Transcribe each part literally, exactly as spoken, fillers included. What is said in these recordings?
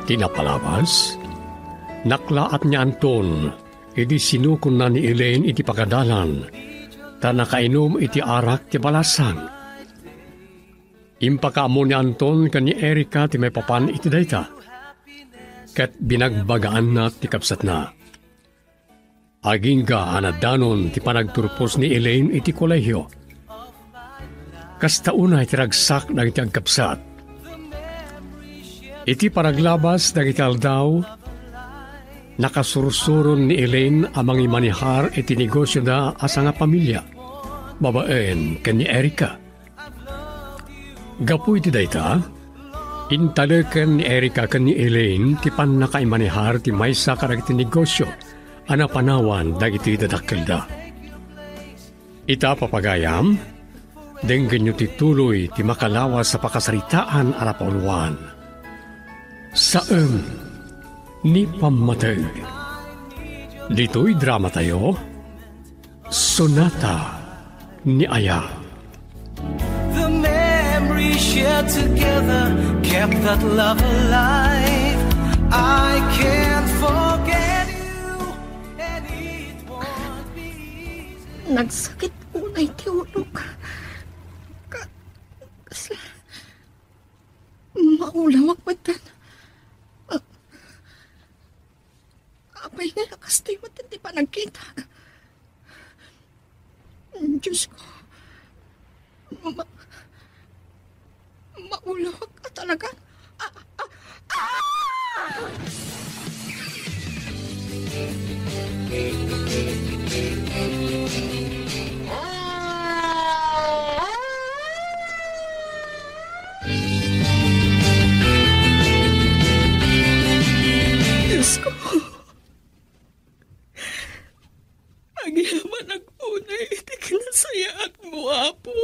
Ti napalabas, naklaat ni Anton idi sinukonna ni Elaine iti pagadalan, ta nakainum iti arak ti balasang. Impakaammo ni Anton ken ni Erica ti maipapan iti dayta, ket binagbagaanna ti kabsatna. Agingga a nadanon ti panagturpos ni Elaine iti kolehio. Kasta unay ti ragsak dagiti agkabsat. Iti panaglabas dagiti aldaw, nakasursuron ni Elaine a mangimanehar iti negosioda a sangapamilya, babaen ken ni Erica. Gapu iti dayta, intaleken ni Erica ken ni Elaine ti pannakaimanehar ti maysa kadagiti negosio a napanawan dagiti dadakkelda. Ita, papagayam, denggenyo ti tuloy ti makalawas a pakasaritaan a napauluan. Saem ni pammateg. Ditoy dramatayo, Sonata ni Aya. The memory shared together kept that love alive. I can't forget you, and it won't be easy. Nagsakit unay ti ulok. Ka-, kasla-, maulawak metten. Apay nga kastoy met ti panagkitak? Diyos ko, ma-, maulawak a talaga. Ah! Ah! Ah! Diyos ko, agyamanak unay iti kinasayaatmo, Apo.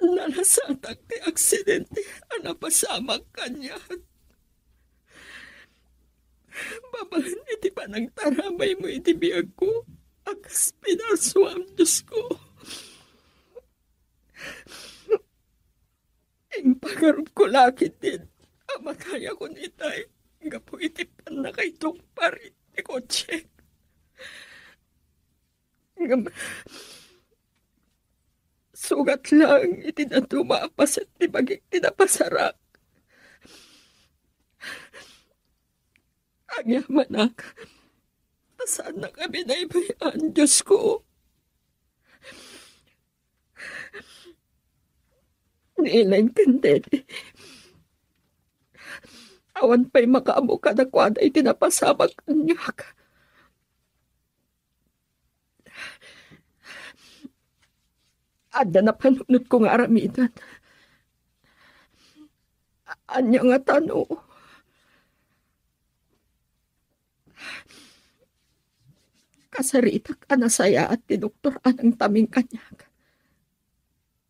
Nalasatak ti aksidente a napasamak kaniak. Babaen iti panagtarabaymo iti biagko a kas pinarsuam, Diyos ko. Impagarupko la ketdin a matayakon itay gapu iti pannakaitungpar iti kotsek. Ngem, sugat laeng iti dadduma a paset ti bagik ti napasarak. Agyamanak, ta saannak a binaybay-an, Diyos ko. Ni Elaine ken Teddy, awan pay makaammo kadakuada iti napasamak kaniak. Adda napanunotko nga aramiden. Ania ngata no kasaritak a nasayaat ti doktor a nangtaming kaniak?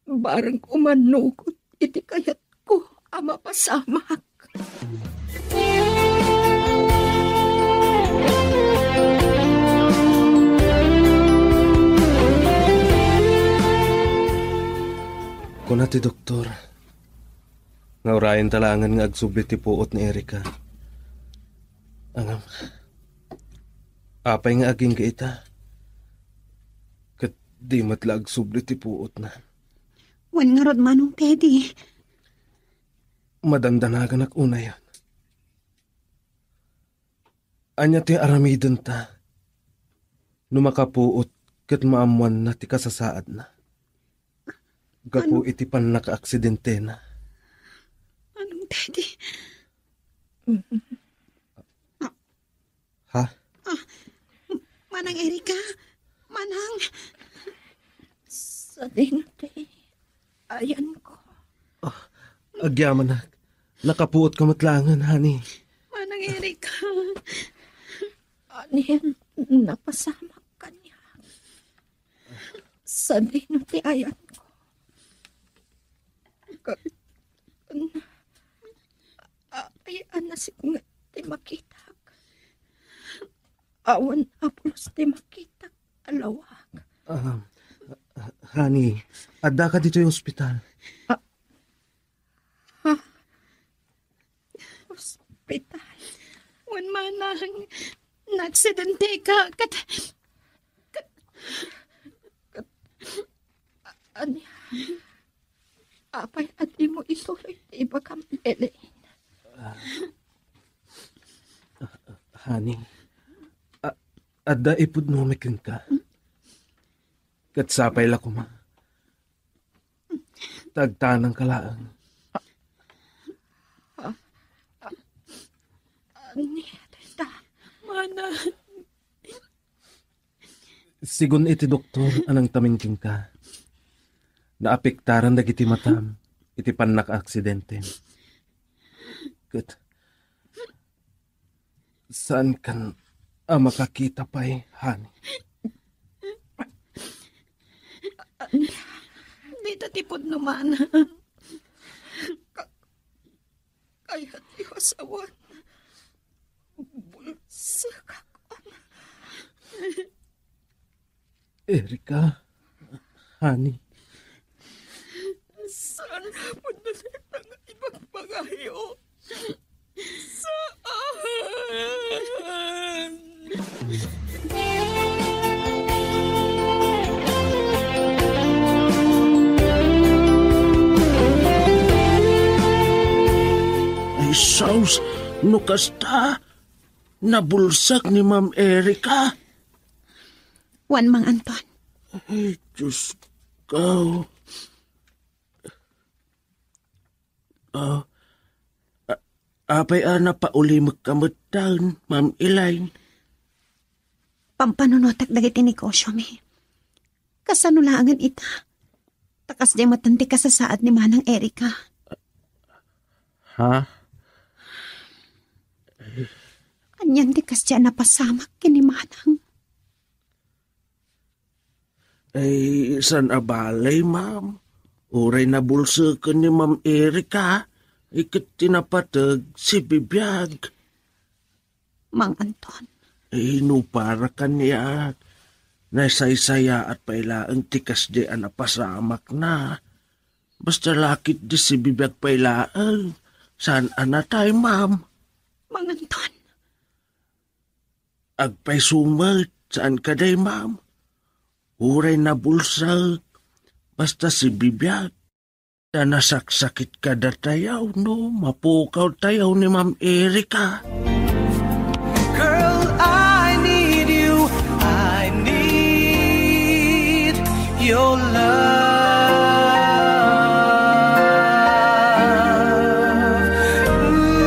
Bareng umannugot iti kayatko a mapasamak. Kuna ti doktor nga urayenta laengen nga agsubli ti puot ni Erica. Ngem, apay nga agingga ita? Ket di met la agsubli ti puotna. Wen ngarud, Manong Teddy. Madandanaganak unayen. Ania ti aramidenta no makapuot ket maammoanna ti kasasaadna gapu Ano? iti pannakaaksidentena? Manong Teddy. Ha? Ah, Manang Erica, Manang. Sadino ti ayanko? Ah, agyamanak. Nakapuot ka met laengen, honey. Manang Erica. Anin, napasamak kaniak. Sadino ti ayanko? Ka-, Apay a nasipnget ti makitak? Awan a pulos ti makitak a lawag. Ah, honey, addaka ditoy ospital. Ah, ha? ospital. Wen manang naaksidenteka ket, ket, ket, ania? Apay a dimo ituloy ti ibagam, Elaine? Ah, honey, a-, adda ipudnomi kenka. Ket sapay la koma ta agtanangka laeng. Ania dayta, manang? Sigun iti doktor a nangtamin kenka, naapektaran dagiti matam iti pannakaaksidente. Ket saankan a makakita pay, honey. Dita ti pudno, manang. Ka-, kayat ti asawan. Bulsekak. Erika, honey. Saan pudno dayta nga ibagbagayo? Saan? Ay, sus, no kasta, nabulsek ni Ma'am Erika. Wen, Mang Anton. Ay, Diyos ko. Ah, a-, apay a napaulimekka metten, Ma'am Elaine? Pampanunotek dagiti negosyomi. Kasano laengen ita? Ta kasdiay metten ti kasasaad ni Manang Erika. Ha? Anian ti kasdiay a napasamak ken ni Manang? Ay, saan a balay, ma'am. Uray nabulseken ni Ma'am Erika, iket ti napateg sibibiag. Mang Anton. Ay, no para kaniak, nasaysayaat pay laeng ti kasdi a napasamakna. Basta lakit di sibibiag pay laeng, saan a natay, ma'am. Mang Anton. Agpayso met, saan kadi, ma'am? Uray nabulsek, basta sibibiag. Ta nasaksakit kadatayo no mapukawtayo ni Ma'am Erika. Girl, I need you. I need your love. Ooh.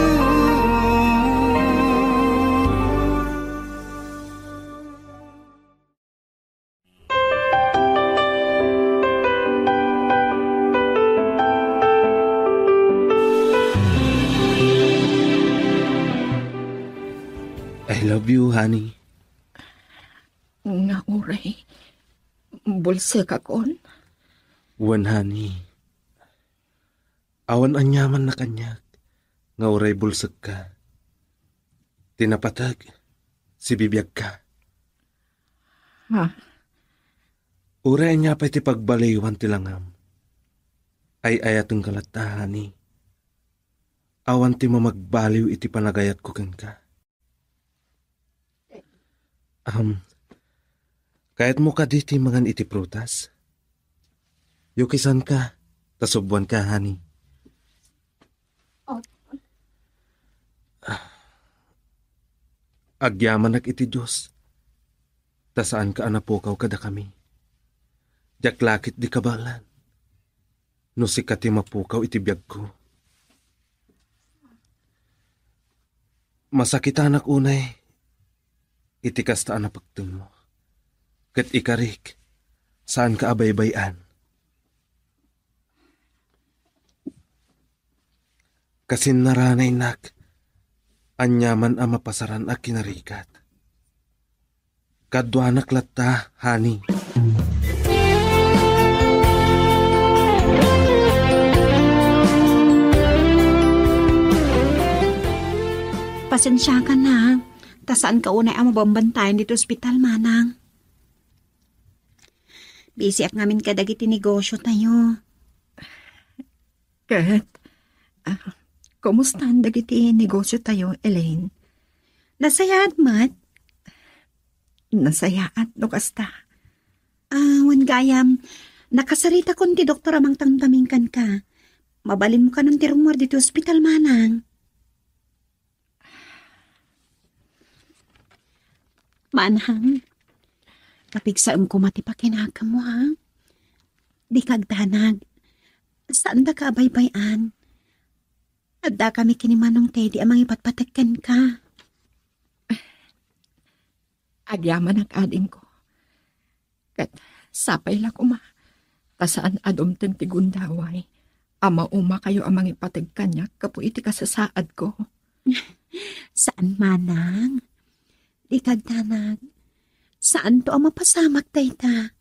I love you, honey. Nga uray, bulsekakon? Wen, honey. Awan aniamanna kaniak nga uray bulsekka. Ti napateg, sibibiagka. Ha? Uray ania pay ti pagbaliwan ti langam, ay-ayatenka latta, honey. Awan ti mamagbaliw iti panagayatko kenka. Am, kayatmo kadi ti mangan iti prutas? Yukisanka, ta subbuanka, honey. Oh. Ah, agyamanak iti Dios, ta saanka a napukaw kadakami. Diak lakit di kabaelan no sika ti mapukaw iti biagko. Masakitanak unay iti kasta a napektenmo. Ket ikarik, saanka a baybay-an. Kasinnaranaynak, aniaman a mapasaran a kinarigat. Kaduanak latta, honey. Pasensiakan, ha. Ta saanka unay a mabambantayan ditoy ospital, manang. Bisiak ngamin kadagiti negosyotayo. Ket, ah, Kumustan dagiti negosyo tayo, Elaine? Nasayaat met? Nasayaat no kasta. Ah, wen gayam, nakasaritakon ti doktor a mangtamtaming kenka. Mabalinmo kanon ti rummuar ditoy ospital, manang. Manang, kapigsaem koma ti pakinakemmo, ha? Dika agdanag. Saandaka a baybay-an. Addakami ken ni Manong Teddy a mangipatpateg kenka. Agyamanak, adingko. Ket sapay la koma, ta saan a dumteng ti gundaway a maumakayo a mangipateg kaniak gapu iti kasasaadko. Saan, manang. Dika agdanag. Saanto a mapasamak dayta.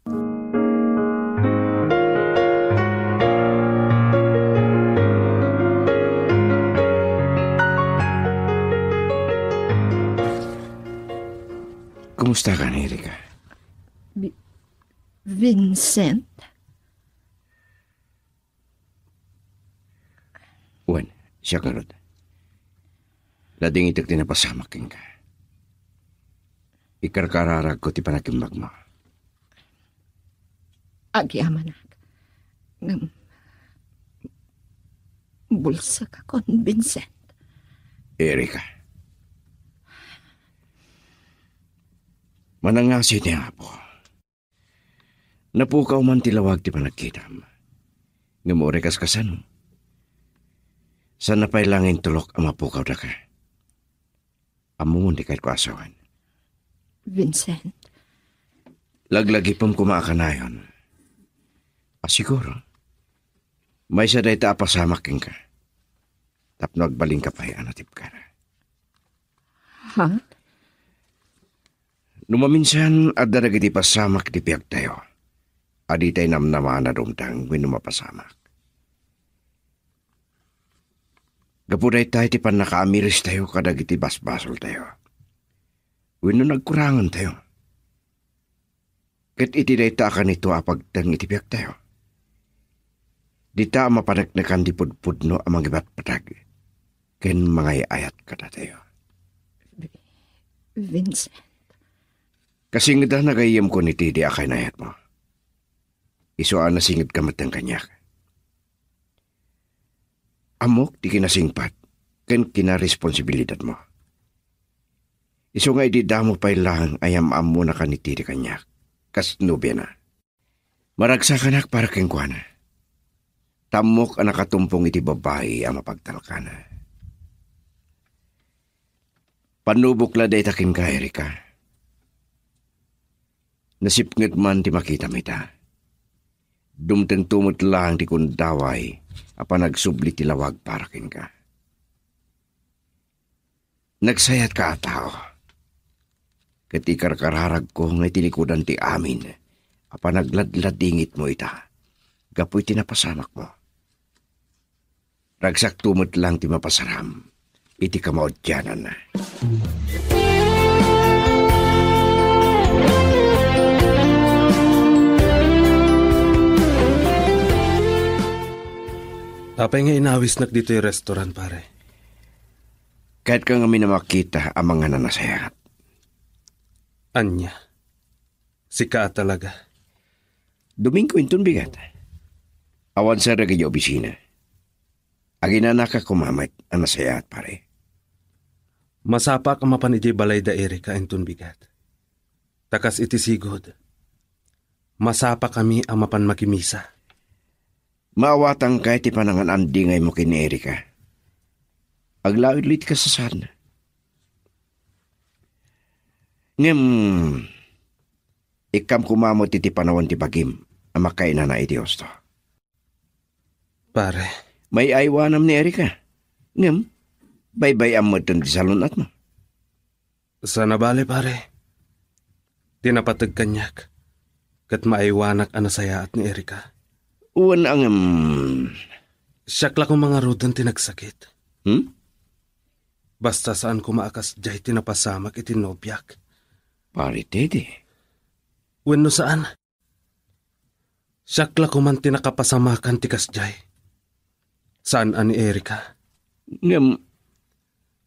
Kumusta ka, Erika? Bi-, Vincent? Wen, siak ngarud. Nadingitek ti napasamak kenka. Ikarkararagko ti panagimbagmo. Agyamanak. Ngem, bulsekakon, Vincent. Erika. Manangngasi ti Apo. Napukaw man ti lawag ti panagkitam. Ngem uray kas kasano, saan pay la nga intulok a mapukaw daka. Ammom ti kayatko a sawen. Vincent. Laglagipem koma a kanayon. A siguro, maysa dayta a pasamak kenka. Tapno agbalinka pay a natibkana. Ha? No maminsan, adda dagiti pasamak ti biagtayo a ditay namnama a nadumteng wenno mapasamak. Gapu dayta iti pannakaamiristayo kadagiti basbasoltayo wenno nagkurangentayo. Ket iti dayta a kanito a pagteng iti biagtayo, dita a mapaneknekan ti pudpudno a mangipatpateg ken mangay-ayat kadatayo. Vincent. Kasingeda nagayyemkon iti di a kaynayatmo. Isu a nasingedka metten kaniak. Ammok ti kinasingpet ken kinaresponsibilidadmo. Isu nga idi damo pay laeng a yam-ammonakan iti di kaniak kas nobiana. Maragsakanak para kenkuana. Ta ammok a nakatumpong iti babai a mapagtalkana. Pannubok la dayta kenka, Erika. Nasipnget man ti makitam ita. Dumtengto met laeng ti gundaway a panagsubli ti lawag para kenka. Nagsayatka a tao. Ket ikarkararagko nga itinikudan ti amin a panagladladingitmo ita gapu iti napasamakmo. Ragsakto met laeng ti mapasaram iti kamaudiananna. Apay nga inawisnak ditoy restaurant, pare? Kayatka ngamin a makita a mangan a nasayaat. Ania? Sika a talaga? Domingo inton bigat. Awan sa dagiti opisina. Aginanaka koma met a nasayaat, pare. Masapak a mapan idiay balay da Erika inton bigat. Ta kas iti sigud, masapakami a mapan makimisa. Maawatanka iti panangan-andingaymo ken ni Erika. Aglaud iti kasasaadna. Ngem, ikkam koma met iti panawen ti bagim a makainana iti husto. Pare. May-aywanam ni Erika. Ngem, baybay-am metten ti salun-atmo. Saan a bale, pare. Ti napateg kaniak, ket maaywanak a nasayaat ni Erika. Wen, ngem, siak la koma ngaruden ti nagsakit. Hmm? Basta saan koma a kasdiay ti napasamak iti nobiak. Pare Teddy. Wenno saan? Siak la koman ti nakapasamakan ti kasdiay. Saan a ni Erika. Ngem,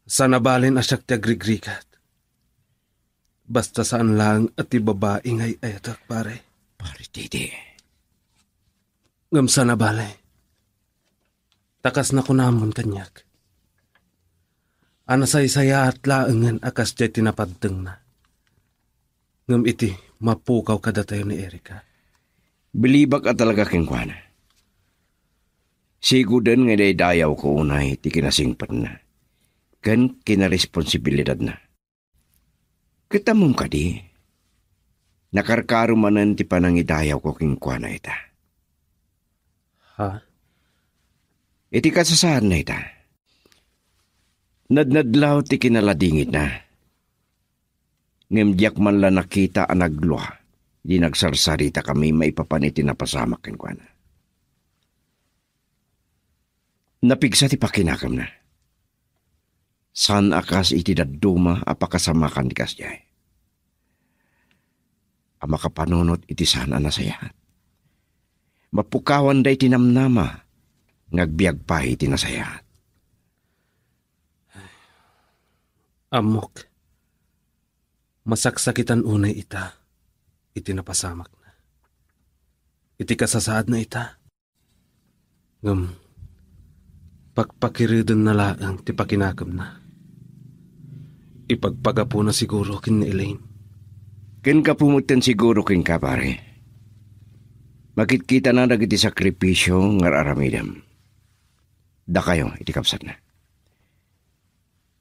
saan a balen a siak ti agrigrigat. Basta saan laeng a ti babai nga ay-ayatek, pare. Pare Titi. Ngem saan a bale. Ta kas nakunamon kaniak, a nasaysayaat laengen a kasdiay ti napaddengna. Ngem iti mapukaw kadatayo ni Erika. Bilibak a talaga kenkuana. Siguden nga idaydayawko unay ti kinasingpetna ken kinaresponsibilidadna. Ket ammom kadi, nakarkaro manen ti panangidayawko kenkuana ita. Ha? Iti kasasaadna ita, nadnadlaw ti kinaladingitna. Ngem diak man la nakita a naglua idi nagsarsaritakami maipapan iti napasamak kenkuana. Napigsa ti pakinakemna. Saan a kas iti dadduma a pakasamakan ti kasdiay, a makapanunot iti saan a nasayaat. Mapukawanda iti namnama nga agbiag pay iti nasayaat. Ammok, masaksakitan unay ita iti napasamakna, iti kasasaadna ita. Ngem, pakpakiridenna laeng ti pakinakemna. Ipagpagapuna siguro ken ni Elaine. Ken gapu metten siguro kenka, pare. Makitkitana dagiti sakripisio nga ar-aramidem. Dakayo iti kabsatna.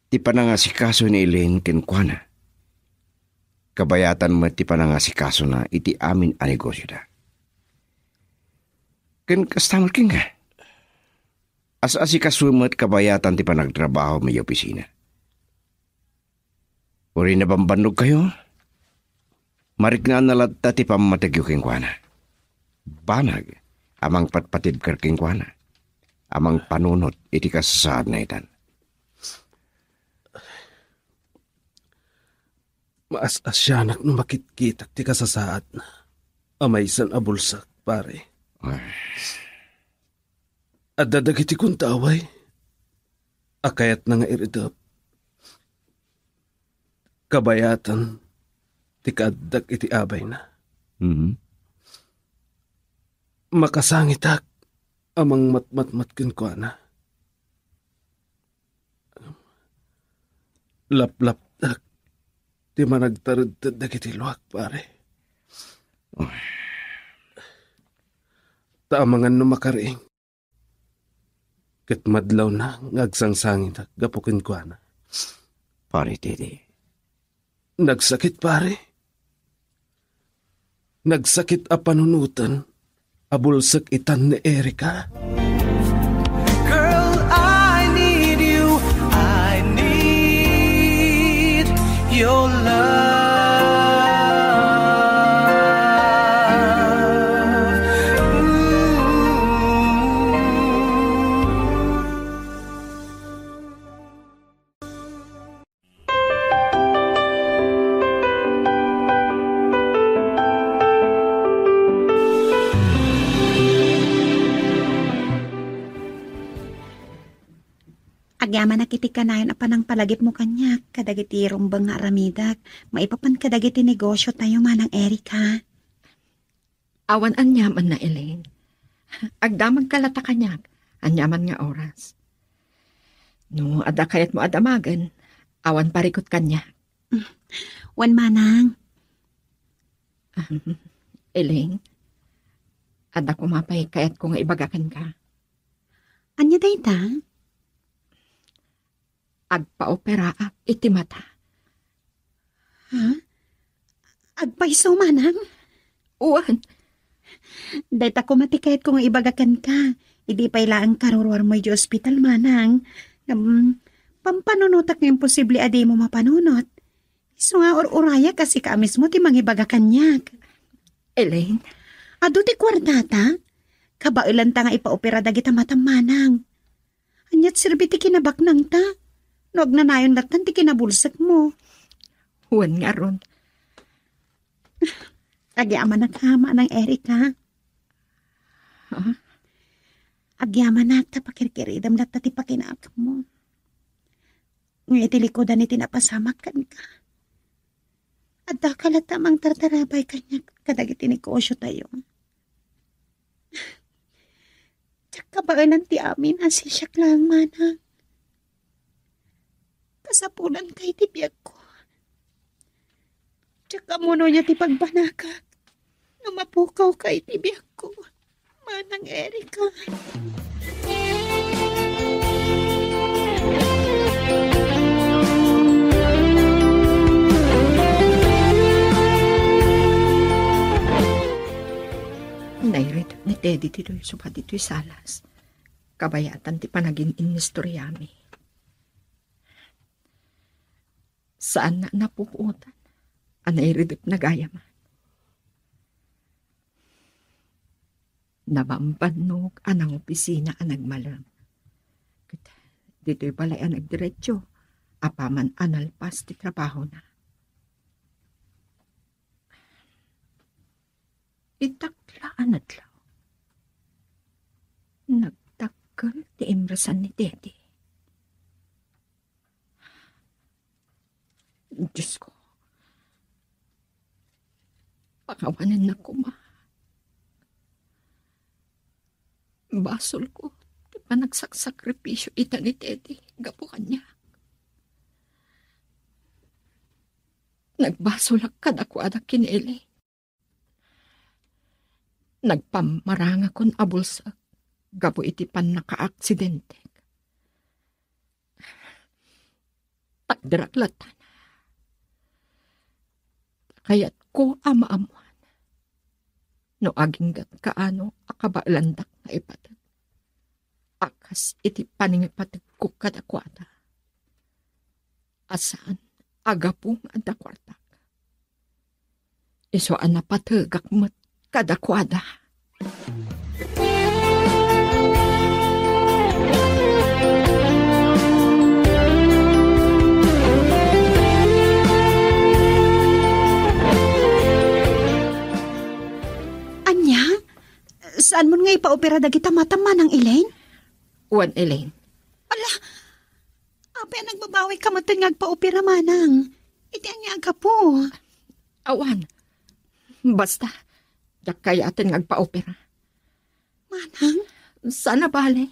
Ti panangasikaso ni Elaine kenkuana, kabayatan met ti panangasikasona iti amin a negosioda. Ken kasta met kenka, as-asikaso met kabayatan ti panagtrabaho idiay opisina. Uray nabambannogkayo, mariknaan na latta ti pammategyo kenkuana. Banag a mangpatpatibker kenkuana, a mangpanunot iti kasasaadna itan. Maas-asianak no makitkitak ti kasasaadna a maysan a bulsek, pare. Ay. Adda dagiti kuntaway a kayatna nga iridep. Kabayatan ti kaaddak iti abayna. Mhm. Makasangitak a mangmatmatmat kenkuana. Laplaptak ti managtaredted dagiti luak, pare. Ta amangan no makariing, ket madlawna nga agsangsangitak gapu kenkuana. Pare Teddy. Nagsakit, pare. Nagsakit a panunoten a bulsek itan ni Erika. Girl, I need you. I need your love. Ooh. Agyamanak iti kanayon a panangpalagipmo kaniak kadagiti rumbeng nga aramidek maipapan kadagiti negosiotayo, Manang Erika. Awan aniamanna, Elaine. Agdamagka latta kaniak aniaman nga oras. No adda kayatmo a damagen, awan parikut kaniak. Wen, Manang. Ahem. Elaine, adda koma pay kayatko nga ibaga kenka. Ania dayta? Agpaoperaak iti mata. Ha? Agpayso, Manang? Wen. Dayta koma ti kayatko nga ibaga kenka. Idi pay laeng karuruarmo idiay ospital, Manang. Ngem, pampanunotak nga imposible a dimo mapanunot. Isu nga ur-urayak a sika a mismo ti mangibaga kaniak. Elaine? Adu ti kuartata. Kabaelanta nga ipaopera dagita matam, Manang. Aniat serbi ti kinabaknangta no agnanayon lattan ti kinabulsekmo? Wen ngarud. Agyamanak, Manang Erika. Ha? Agyamanak ta pakirkiridem latta ti pakinakemmo. nga iti likudan iti napasamak kenka. Addaka latta a mangtartarabay kaniak kadagiti negosiotayo. Diak kabaelan ti amin a sisiak laeng, manang. Kasapulanka iti biagko. Diak ammono ania ti pagbanagak no mapukawka iti biagko, Manang Erika. Nairidep ni Teddy ti luysuba ditoy salas. Kabayatan ti panagin-innistoriami. Saanna a napupuotan a nairidepna gayam. Nabambannog a nangopisina a nagmalem. Ket ditoy balay a nagdiretso apaman a nalpas ti trabahona. Itakla a nadlaw, nagdakkel ti imresan ni Teddy. Diosko, pakawanennak koma. Basolko ti panagsaksakripisio ita ni Teddy gapu kaniak. Nagbasolak kadakuada ken ni Elaine. Nagpammarangakon a bulsek gapu iti pannakaaksidentek. Takderak latta. Kayatko a maammoan no aginggatka ano a kabaelandak nga ipateg a kas iti panangipategko kadakuada a saan a gapu nga adda kuartak. Isu a napategak met kadakuada. Ania? Saanmon nga ipaopera dagita matam, Manang Elaine? Wen, Elaine. Ala, apay a nagbabawika metten nga agpaopera, Manang? Iti ania a gapu? Awan. Basta, diak kayaten nga agpaopera. Manang? Saan a bale.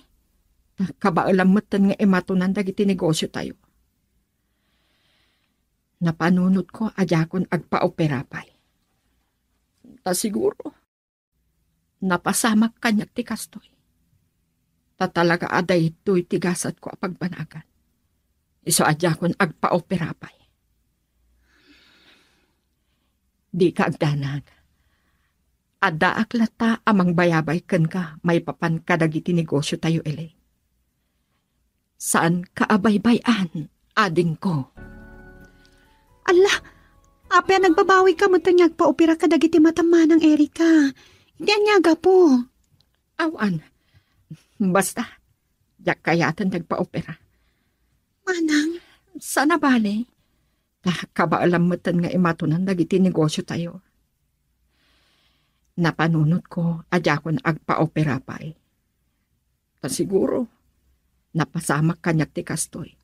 Kabaelam metten nga imatonan dagiti negosiotayo. Napanunotko a diakon agpaopera pay. Ta siguro, napasamak kaniak ti kastoy. Ta talaga a daytoy ti gasatko a pagbanagan. Isu a diakon agpaopera pay. Dika agdanag. Addaak latta a mangbayabay kenka maipapan kadagiti negosiotayo, Elaine. Saanka a baybay-an, adingko. Alla, apay a nagbabawika metten nga agpaopera kadagiti matam, Manang Erika? Iti ania a gapu? Awan. Basta, diak kayaten nga agpaopera. Manang? Saan a bale. Ta kabaelam metten nga imatonan dagiti negosiotayo. Napanunotko a diakon agpaopera pay. Ta siguro, napasamak kaniak ti kastoy.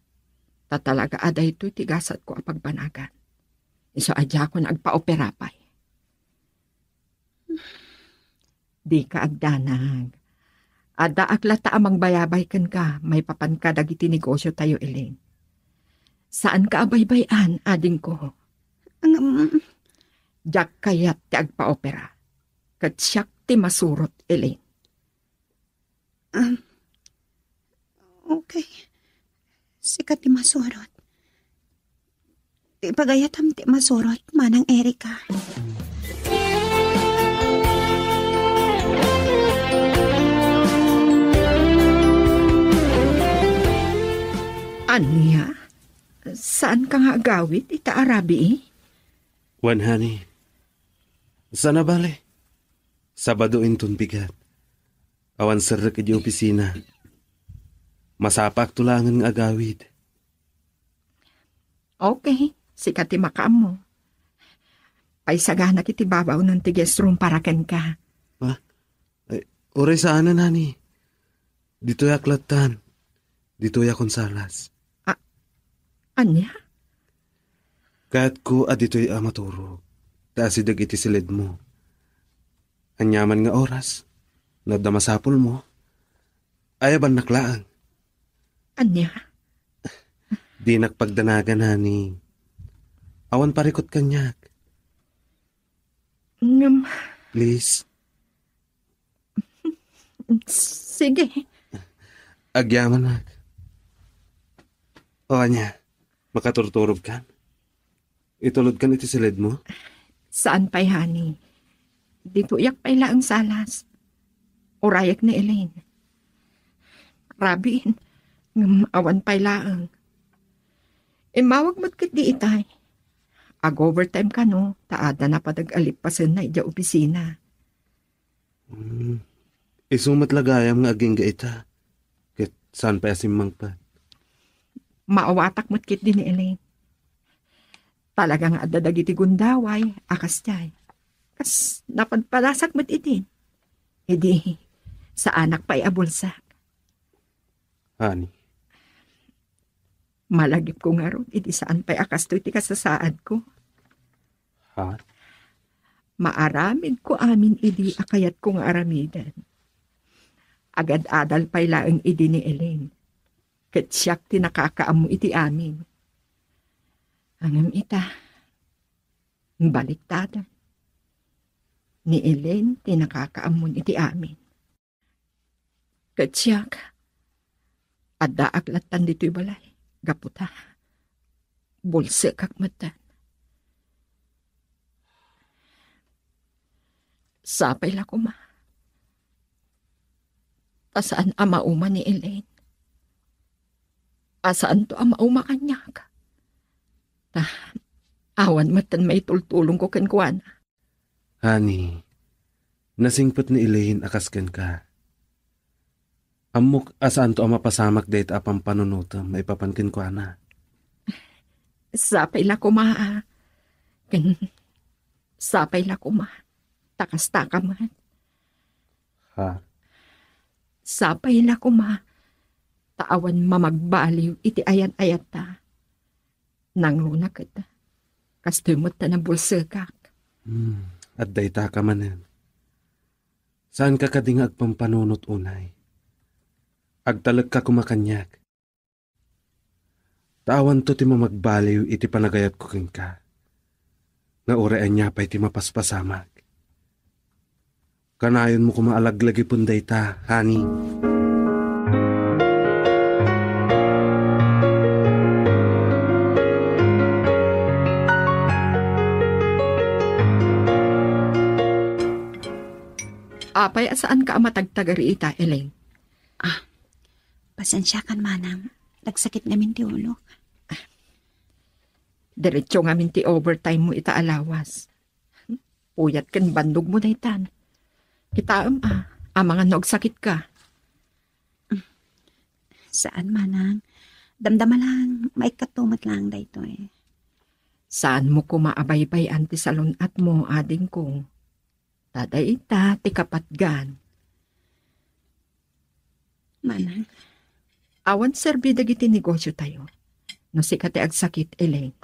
Ta talaga a daytoy ti gasatko a pagbanagan. Isu a diakon agpaopera pay. Dika agdanag. Addaak latta a mangbayabay kenka maipapan kadagiti negosiotayo, Elaine. Saanka a baybay-an, adingko. Ngem, diak kayat ti agpaopera. Ket siak ti masurot, Elaine. Um, okay. Sika ti masurot. Ti pagayatam ti masurot, Manang Erika. Ania? Saanka nga agawid ita a rabii? Wen, honey. Saan a bale. Sabado inton bigat. Awan serrek iti opisina. Masapakto laengen nga agawid. Okay, sika ti makaammo. Paisaganak iti babaw no ti guest room para kenka. Ha? Ay, uray saanen, honey. Ditoyak lattan. Ditoyak unsalas. Ah, Ania? Kayatko a ditoy a maturog, ta asideg iti silidmo. Aniaman nga oras, no adda masapulmo, ayabannak laeng. Ania? Dinak pagdanagan, honey. Awan parikut kaniak. Ngem, please. Sige. Agyamanak. O ania, makaturturogkan? Itulodkan iti silidmo? Saan pay, honey. Ditoyak pay laeng salas. Urayek ni Elaine. Rabiin, ngem awan pay laeng. Immawag met ketdi itay. Ag-overtime kano, ta adda napadag a lippasenna idiay opisina. Hmm. Isu met la gayam nga agingga ita. Ket saan pay a simmangpet? Maawatak met ketdi ni Elaine. Talaga nga adda dagiti gundaway a kasdiay. Kas napadpadasak met iti. Idi, saanak pay a bulsak. Honey. Malagipko ngarud idi saan pay a kastoy ti kasasaadko. Ha? Maaramidko amin idi a kayatko nga aramiden. Agad-adal pay laeng idi ni Elaine. Ket siak ti nakakaammo iti amin. Ngem ita, baliktaden. Ni Elaine ti nakakaammon iti amin. Ket siak, addaak lattan ditoy balay, gapu ta bulsekak metten. Sapay la koma. Ta saan a mauma ni Elaine. A saanto a mauma kaniak. Ta, awan metten maitultulongko kenkuana. Honey, nasingpet ni Elaine a kas kenka. Ammok a saanto a mapasamak dayta a pampanunotem maipapan kenkuana. Sapay la koma a. Ken, sapay la koma. Ta kastaka met. Ha? Sapay la koma. Ta awan mamagbaliw iti ayan-ayatta. Nangruna ket kastoy met ta nabulsekak. Hmm, adda ita ka manen. Saanka kadi nga agpampanunot unay? Agtalekka koma kaniak. Ta awanto ti mamagbaliw iti panagayatko kenka. Nga uray ania pay ti mapaspasamak. Kanayonmo koma a laglagipen dayta, honey. Apay a saanka a matagtagari ita, Elaine? Ah, pasensiakan, manang. Nagsakit ngamin ti ulok. Diretso ngamin ti overtime mo ita a lawas. Puyat ken bandog mo daytan. Kitaem a, amangan no agsakitka. Saan, manang. Damdama lang, maikkato met lang daytoy. Saan mo koma a baybay-an ti salun-at mo, adingko? Ta dayta ti kapatgan. Manang. Awan serbi dagiti negosyo tayo. No sika ti agsakit, Elaine.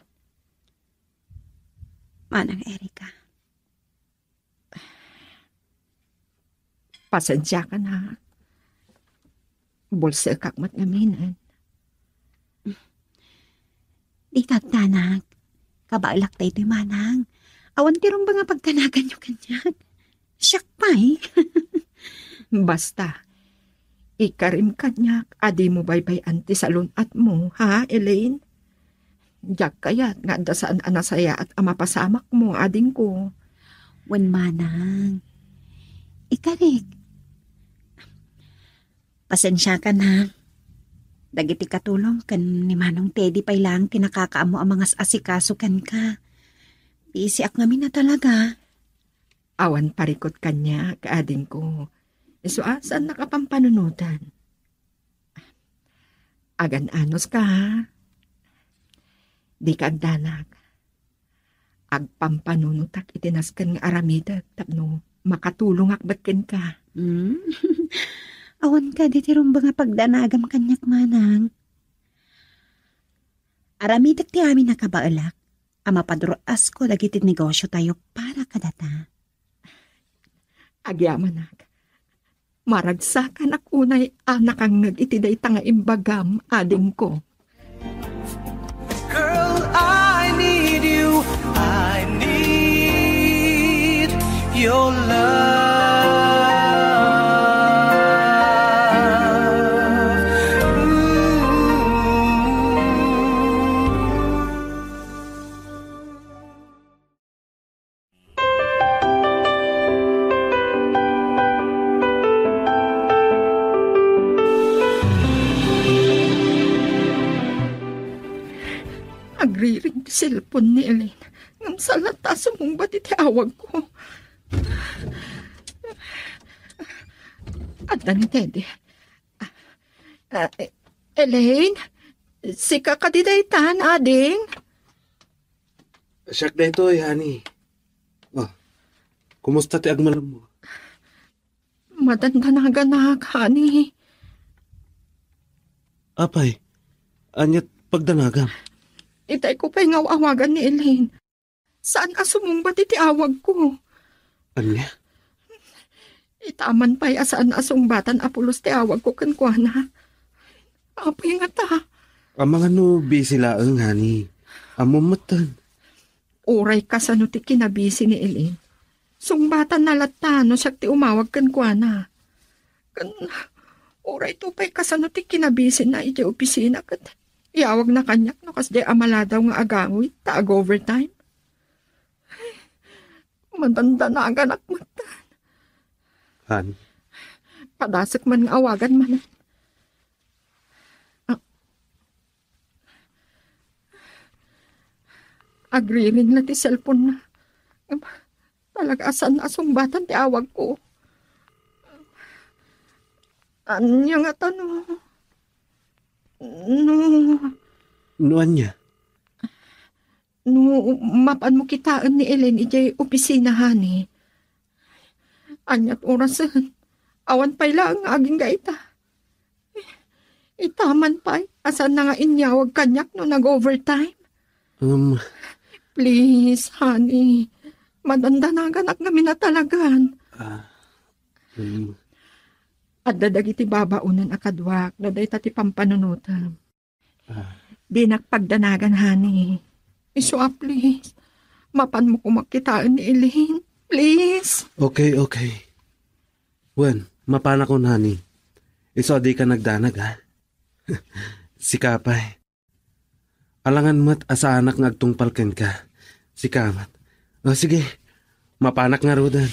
Manang Erika. Pasensiakan, ha. Bulsekak met ngaminen. Dita, anak. Kabaelak daytoy, manang. Awan ti rumbeng a pagdanaganyo kaniak. Siak pay. Basta, ikarim kaniak a dimo baybay-an ti salun-at mo, ha, Elaine? Diak kayat nga adda saan a nasayaat a mapasamak mo, adingko. Wen, manang. Ikarik. Pasensiakan, ha. Dagiti katulong ken ni Manong Teddy pay laeng ti nakakaammo a mangas-asikaso kenka. Busyak ngamin a talaga. Awan parikut kaniak, adingko. Isu a, saannak a pampanunotan. Agan-anos ka, ha? Dika agdanag. Agpampanunotak iti nasken nga aramidek tapno makatulongak met kenka. Hmm? Awan kadi ti rumbeng a pagdanagam kaniak, manang. Aramidek ti amin a kabaelak a mapadruasko dagiti negosyotayo para kadata. Agyamanak. Maragsakanak unay a nakangngeg iti dayta nga imbagam, adingko. Girl, I need you. I need your love. Ooh. Agriring ti cellphone ni Elaine. Ngem saan latta a sumungbat iti awagko. Adda ni Teddy. Ah, eh, Elaine? Sika kadi daytan, ading? Siak daytoy, honey. Oh, kumusta ti agmalem mo? Madandanaganak, honey. Apay, aniat pagdanagam? Itay ko pay nga aw-awagan ni Elaine. Saan a sumungbat iti awagko. Ania? Itaman pay a saan a sungbatan a pulos ti awagko kenkuana. Apay ngata? Amangan no busy laeng, honey. Ammom metten. Uray kasano ti kinabisi ni Elaine, sungbatanna latta no siak ti umawag kenkuana. Ken uray to pay kasano ti kinabisina iti opisina ket iawagna kaniak no kasdiay a maladaw nga agawid ta ag-overtime. Ay, madandanaganak metten. Han? Padasek man nga awagan manen. Ah. Agriring la ti cellphone-na. Talaga a saan a sungbatan ti awagko. Ania ngata no, no No ania? No mapanmo kitaen ni Elaine idiay opisina, honey. Aniat orasen? Awan pay laeng nga agingga ita. Itaman pay a saanna nga inyawag kaniak no nag-overtime. Um. Please, honey. Madandanaganak ngamin a talagan. Ah, um. Adda dagiti babaonen a kaduak no dayta ti pampanunotem. Ah. Dinak pagdanagan, honey. Isu a, please. Mapanmo koma kitaen ni Elaine. Please. Okay, okay. Wen, mapanakon, honey. Isu a dika nagdanag, ha? Sika pay. Alangan met a saanak nga agtungpal kenka. Sika met. O, sige. Mapanak ngaruden.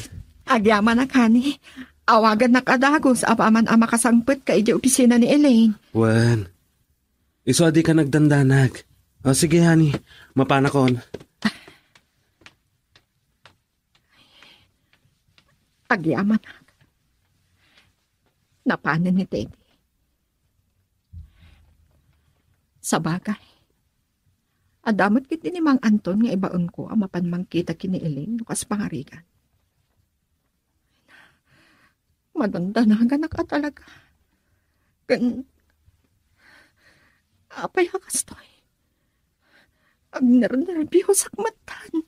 Agyamanak, honey. Awagannak a dagus apaman a makasangpetka idiay opisina ni Elaine. Wen. Isu a dika nagdandanag. O, sige, honey. Mapanakon. Agyamanak. Napanen ni Teddy. Sabagay, adda met ketdi ni Mang Anton nga ibaonko a mapan mangkita ken ni Elaine no kas pangarigan. Madandanaganak a talaga. Ken, apay a kastoy? Agnernerbiosak metten.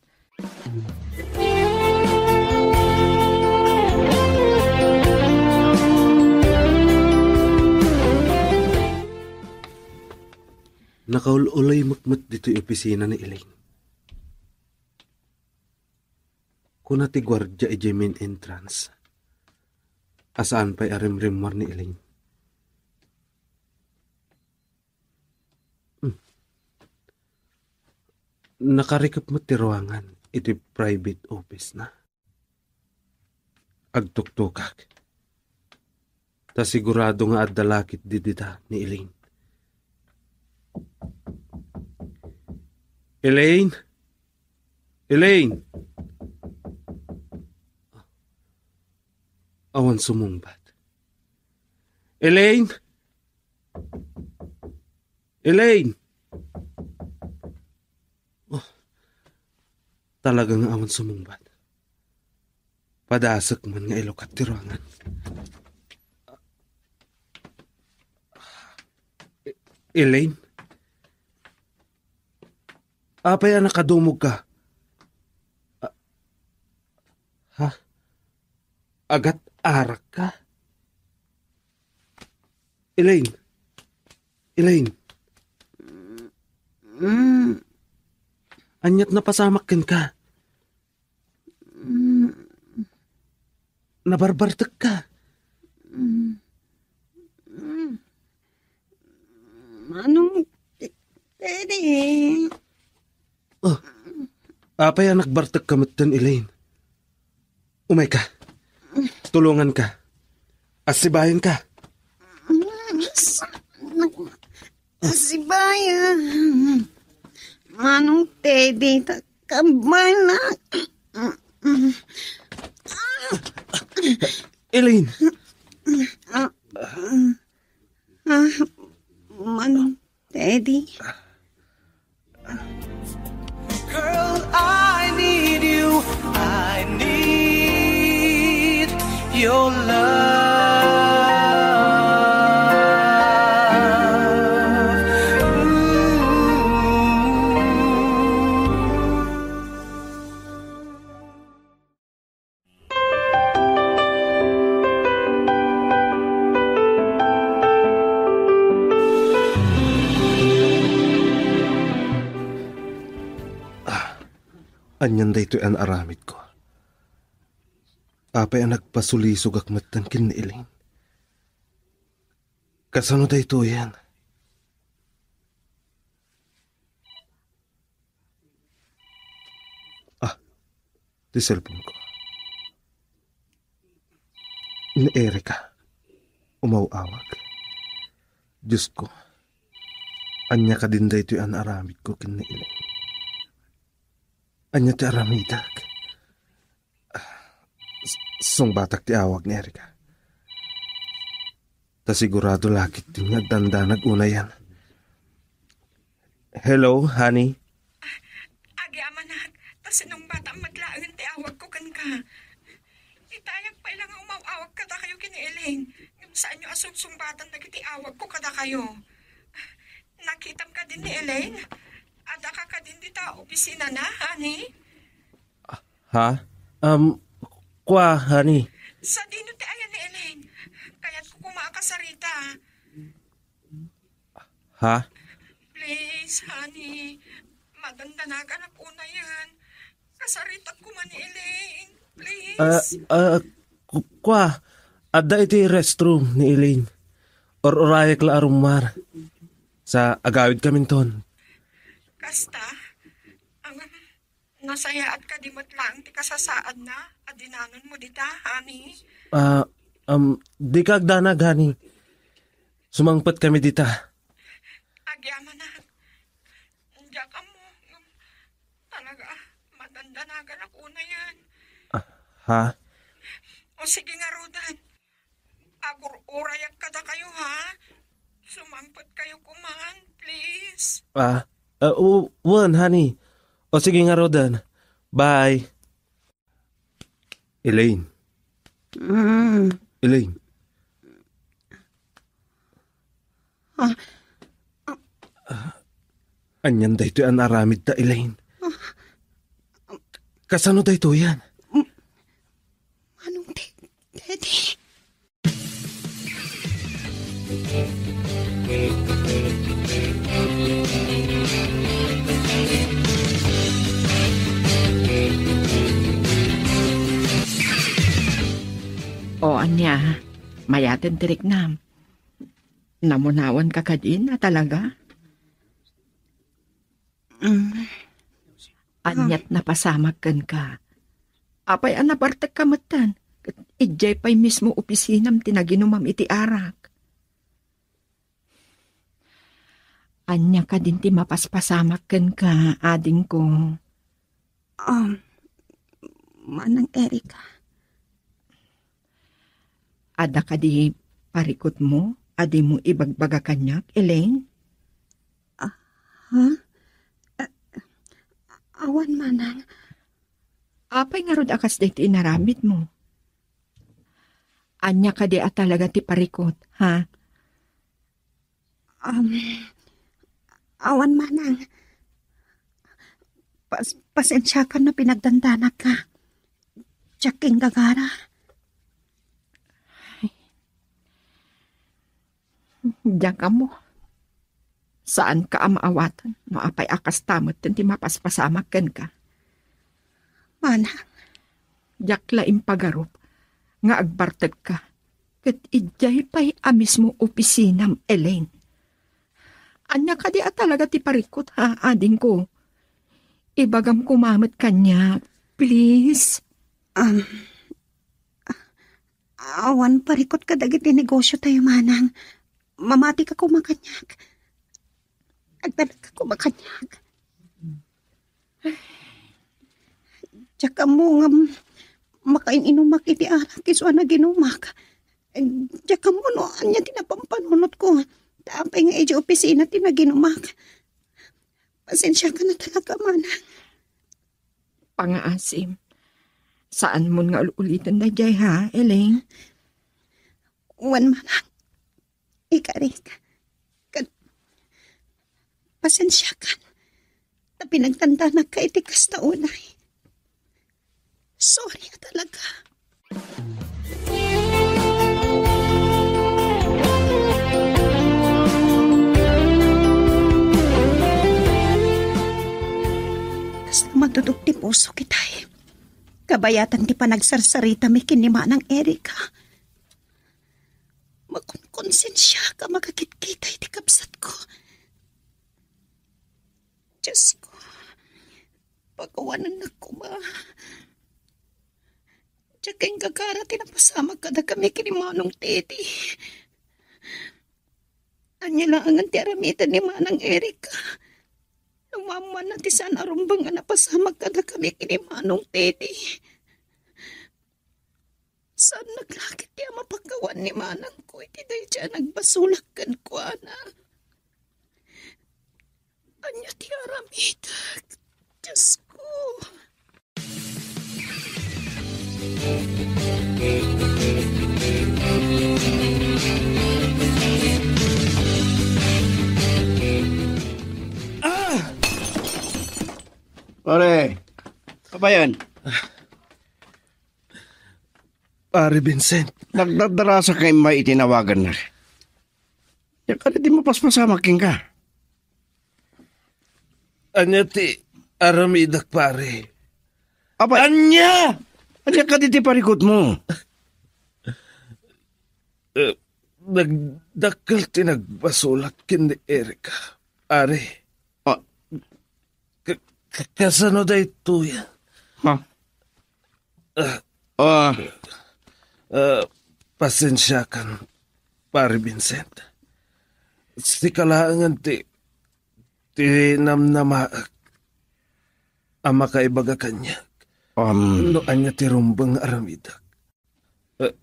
Nakaul-uloymek met ditoy opisina ni Elaine. Kuna ti guardia idiay main entrance a saan pay a rimrimmuar ni Elaine. Hmm. Nakarikep met ti ruangan iti private office-na. Agtuktokak. Ta sigurado nga adda lakit didita ni Elaine. Elaine? Elaine! Awan sumungbat. Elaine! Elaine! Oh, talaga nga awan sumungbat. Padasek man nga ilukat ti ruangan. E-, Elaine? Apay a nakadumogka? A-, ha? Agat-arakka? Elaine! Elaine! Mm. Ania't napasamak kenka? Mm. Nabarbartekka? Mm. Mm. Manong Te-, Teddy. Oh, apay a nagbartekka metten, Elaine? Umayka. Tulonganka. Assibayanka. Assibayan. Manong Teddy, ta-, kabayna. Elaine. Ah, Manong Teddy. Girl, I need you. I need your love. Ooh. Ah, anian daytoy a naaramidko? Apay a nagpasulisogak metten ken ni Elaine? Kasano daytoyen? Ah, ti cellphone ko. Ni Erica. Umaw-awag. Diyos ko, ania kadin daytoy a naaramidko ken ni Elaine? Ania ti aramidek? Ah, s-, sungbatak ti awag ni Erica. Ta sigurado la ketdin nga agdandanag unayen. Hello, honey. Agyamanak, ta sinungbatam met laengen ti awagko kenka. Itayag pay la nga umaw-awag kadakayo ken ni Elaine, ngem saanyo a sungsungbatan dagiti awagko kadakayo. Nakitam kadin ni Elaine? Addaka kadin dita opisinana, honey? Ha? Um, kua, honey. Sadino ti ayan ni Elaine? Kayatko koma a kasarita. Ha? Please, honey. Madandanaganak unayen. Kasaritak koma ni Elaine. Please. Ah, ah, ku-, kua, adda iti restroom ni Elaine. Ur-urayek la a rummuar. Sa agawidkaminton. Kasta? Ang Nasayaat kadi met laeng ti kasasaadna a dinanonmo dita, honey? Ah, um, dika agdanag, honey. Sumangpet kami dita. Agyamanak. Diak ammo, ngem talaga, madandanaganak unayen. Ah, ha? O sige ngaruden. Agur-urayak kadakayo, ha? Sumangpet kayo koman, please. Ah, ah, u-, wen, honey. O sige ngaruden. Bye. Elaine. Mm. Elaine. Ah. Anian daytoy a naaramidta, Elaine? Kasano daytoyen? Manong Te-, Teddy. O, ania, mayaten ti riknam. Namunawanka kadin a talaga? Mm. Aniat napasamak kenka? Apay a nabartekka metten? Ket idiay pay mismo opisinam ti naginumam iti arak. Ania kadin ti mapaspasamak kenka, adingko? Um, Manang Erica. Adda kadi parikutmo a dimo ibagbaga kaniak, Elaine? Ah, ha? Ah, awan, Manang. Apay ngarud a kasdi ti inaramidmo? Ania kadi a talaga ti parikut, ha? Um, awan, Manang. Pas-, pasensiakan no pinagdandanak ka. Diak inggagara. Diak ammo. Saanka a maawatan no apay a kasta met ti mapaspasamak kenka. Manang. Diak la impagarup nga agbartekka ket idiay pay a mismo opisinam, Elaine. Ania kadi a talaga ti parikut, ha, adingko? Ibagam koma met kaniak, please. Um, awan parikut kadagiti negosyo tayo, manang. Mamatika koma kaniak. Agtalek koma kaniak. Diak ammo ngem makain-inumak iti arak isu a naginumak. Diak ammo no ania ti napampanunotko. Ta apay nga idiay opisina ti naginumak. Pasensiakan a talaga, manang. Pangaasim. Saanmon nga ul-uliten daydiay, ha, Elaine? Wen, manang. Ikarik. Ket pasensiakan. Ta pinagdandanak ka iti kasta unay. Sorry a talaga. Kasla madudog ti pusok itay. Kabayatan ti panagsarsaritami ken ni Manang Erika. Makonkonsensiak a makakitkita iti kabsatko. Diosko, pakawanennak koma. Diak inggagara ti napasamak kadakami ken ni Manong Teddy. Ania laengen ti aramiden ni Manang Erika? No maammoanna ti saan a rumbeng a napasamak kadakami ken ni Manong Teddy. Saannak la ketdi a mapakawan ni manangko iti daydiay a nagbasolak kenkuana. Ania ti aramidek, Diosko? Ah! Pare, apa yan? Pare Vincent. Nagdardarasa ka immay iti nawagannak. Diak kadi ti mapaspasamak kenka. Ania ti aramidek, pare? Apay, ania? Ania kadi ti parikutmo? Eh, nagdakkel ti nagbasolak ken ni Erika, pare. Ah. Ka-, ka-, kasano daytoy? Ha? Ah. Ah. Ah, pasensiakan, Pare Vincent. Sika laengen ti, ti namnamaek a makaibaga kaniak. Um. No ania ti rumbeng nga aramidek. Eh,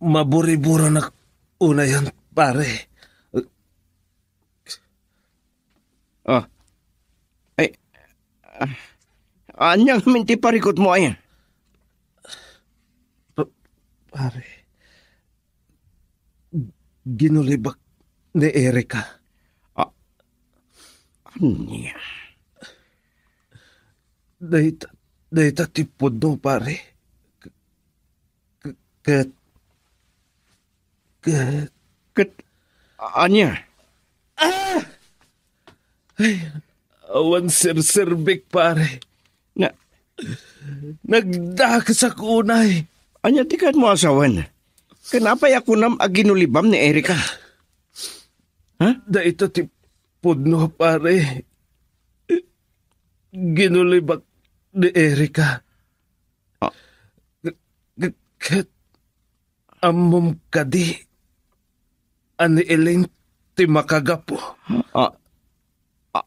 maburiburanak unayen, pare. Ah. Ay, ah, ania ngamin ti parikutmo, ay? Pa-, pare, ginulibak ni Erika. Ah, ania? Dayta, dayta ti pudno, pare. K-, ket, ket, ket, ania? Ah! Ay, awan serserbik, pare. Na- Nagdakesak unay. Ania ti kayatmo a sawen? Ken apay a kunam a ginulibam ni Erika? Ha? Dayta ti pudno, pare. Ginulibak ni Erika. Ah. K-, k-, ket ammom kadi a ni Elaine ti makagapu? Ah. Ah.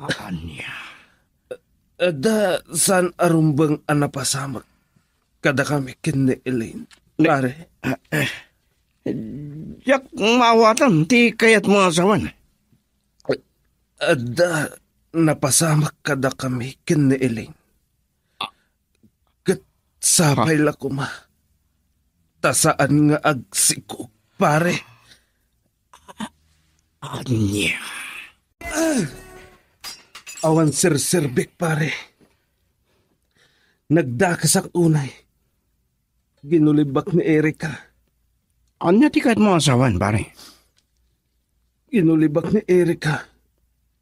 Ania? Adda saan a rumbeng a napasamak kadakami ken ni Elaine, ne-, pare? Ah, eh. Diak maawatan ti kayatmo a sawen. Adda napasamak kadakami ken ni Elaine. Ket sapay la koma ta saan nga agsikog, pare. Ania? Awan serserbek, pare. Nagdakesak unay. Ginulibak ni Erika. Ania ti kayatmo a sawen, pare? Ginulibak ni Erika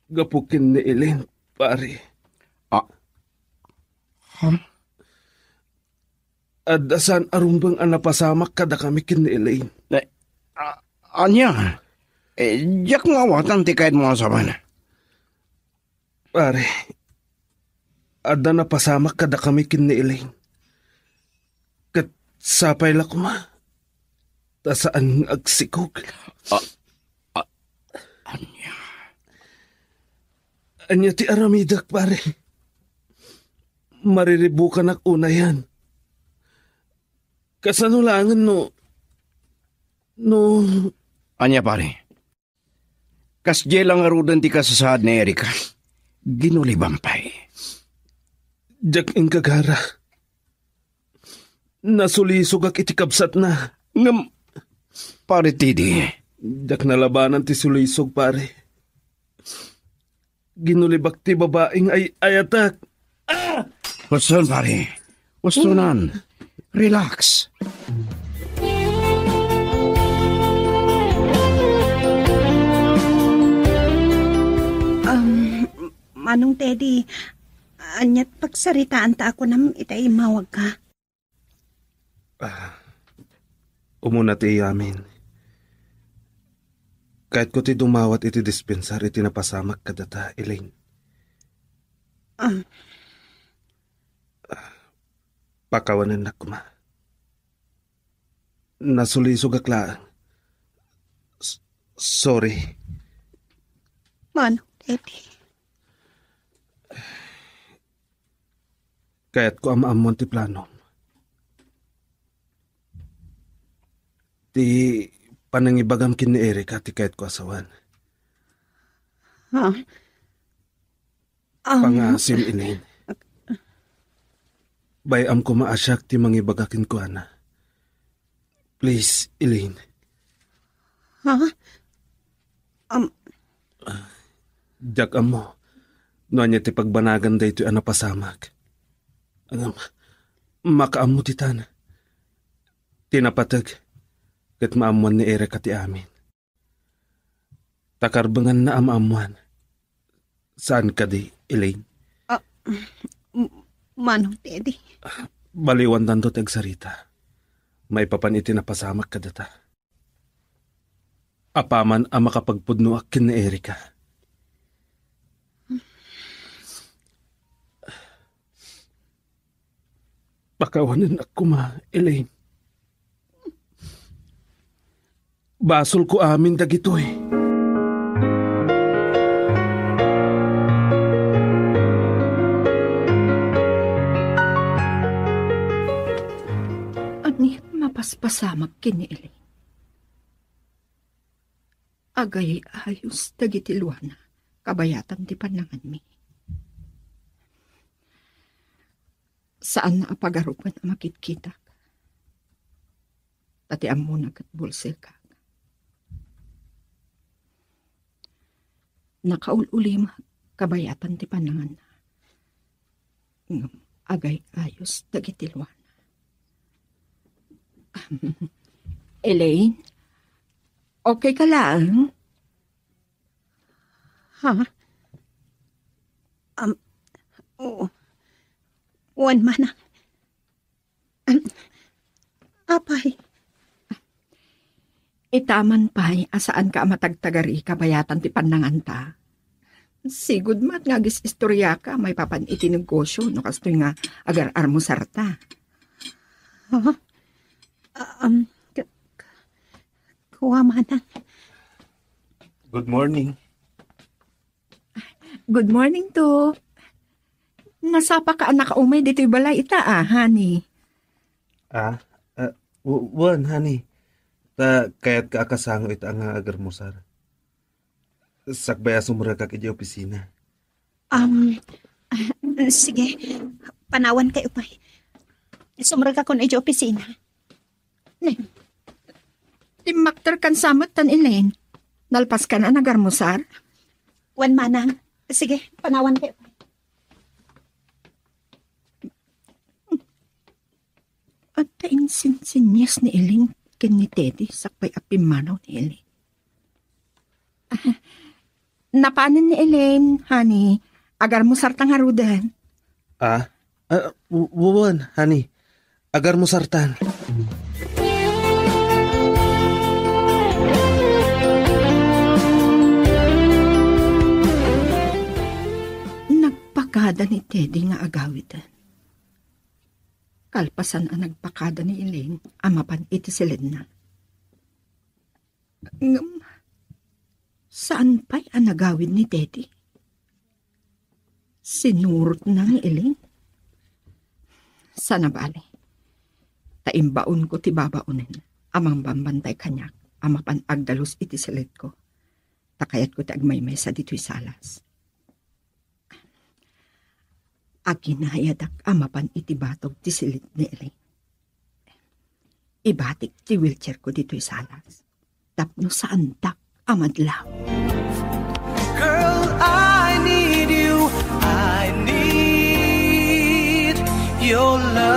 gapu ken ni Elaine, pare. Ah. Huh? Adda saan a rumbeng a napasamak kadakami ken ni Elaine. Eh, a-, ania? Eh, diak nga awatan ti kayatmo a sawen. Pare, adda napasamak kadakami ken ni Elaine. Ket sapay la koma ta saan nga agsikog. Ah, ah, ania? Ania ti aramidek, pare? Mariribukanak unayen. Kasano laengen no, no Ania, pare? Kasdiay la ngaruden ti kasasaad ni Erika. Ginulibam pay. Diak ingagara. Nasulisogak iti kabsatna. Ngem, pare Teddy. Diak nalabanan ti sulisog, pare. Ginulibak ti babai nga ay-ayatek. Ah! Huston, pare. Hustonan. Relax. Um, Manong Teddy, aniat pagsaritaanta a kunam ita immawagka? Ah, umuna ti amin. Kayatko ti dumawat iti dispensar iti napasamak kadata, Elaine. Ah. Pakawanennak koma. Nasulisogak laeng. S-, sorry. Manong Teddy. Kayatko a maammoan ti planom. Ti panangibagam ken ni Erika ti kayatko a sawen. Ha? Um, Pangaasim, Elaine. Bay-am koma a siak ti mangibaga kenkuana. Please, Elaine. Ha? Um, Diak ammo no ania ti pagbanagan daytoy a napasamak. Ngem, makaammo ditan. Ti napateg, ket maammoan ni Erika ti amin. Ta karbenganna a maammoan. Saan kadi, Elaine? Ah, m-, Manong Teddy. Baliwantanto ti agsarita. Maipapan iti napasamak kadata. Apaman a makapagpudnoak ken ni Erika. Pakawanennak koma, Elaine. Basolko amin dagitoy. Ania ti mapaspasamak ken ni Elaine? Agay-ayos dagiti luana, kabayatan ti pannanganmi. Saanna a pagarupen a makitkitak. Ta ti ammona ket bulsekak. Nakaul-ulimek kabayatan ti pannanganna. Ngem agay-ayos dagiti luana. Elaine, okay ka laeng? Ha? Um, oo. Wen, manang. Apay. Itaman pay a saanka a matagtagari kabayatan ti pannanganta. Sigud met nga agis-istoriaka maipapan iti negosio no kastoy nga agar-armusarta. Ha? Ah, um, k-, k-, kua manang. Good morning. Good morning, to. Nasapaka a nakaumay ditoy balay ita, a, honey? Ah, ah, w-, wen, honey. Ta kayatka a kasango ita nga agarmusar. Sakbay a sumrekak idiay opisina. Um, ah, sige. Panawankayo pay. Sumrekakon idiay opisina. Ne. Timmakterkan sa met tan, Elaine. Nalpaskan a nagarmusar? Wen, manang. Sige, panawan kayo. Adda insinsinnies ni Elaine ken ni Teddy sakbay a pimmanaw ni Elaine. Ah, napanen ni Elaine, honey. Agarmusarta ngaruden. Ah? Ah, w-, wen, honey. Agarmusartan. Nagpakada ni Teddy nga agawiden. Kalpasan a nagpakada ni Elaine a mapan iti siledna. Ngem, saan pay a nagawid ni Teddy? Sinurotna ni Elaine. Saan a bale. Ta imbaonko ti babaonen a mangbambantay kaniak a mapan agdalus iti siledko. Ta kayatko ti agmaymaysa ditoy salas. Aginayadak a mapan iti batog ti siled ni Elaine. Ibatik ti wheelchairko ditoy salas tapno saandak a madlaw. Girl, I need you. I need your love.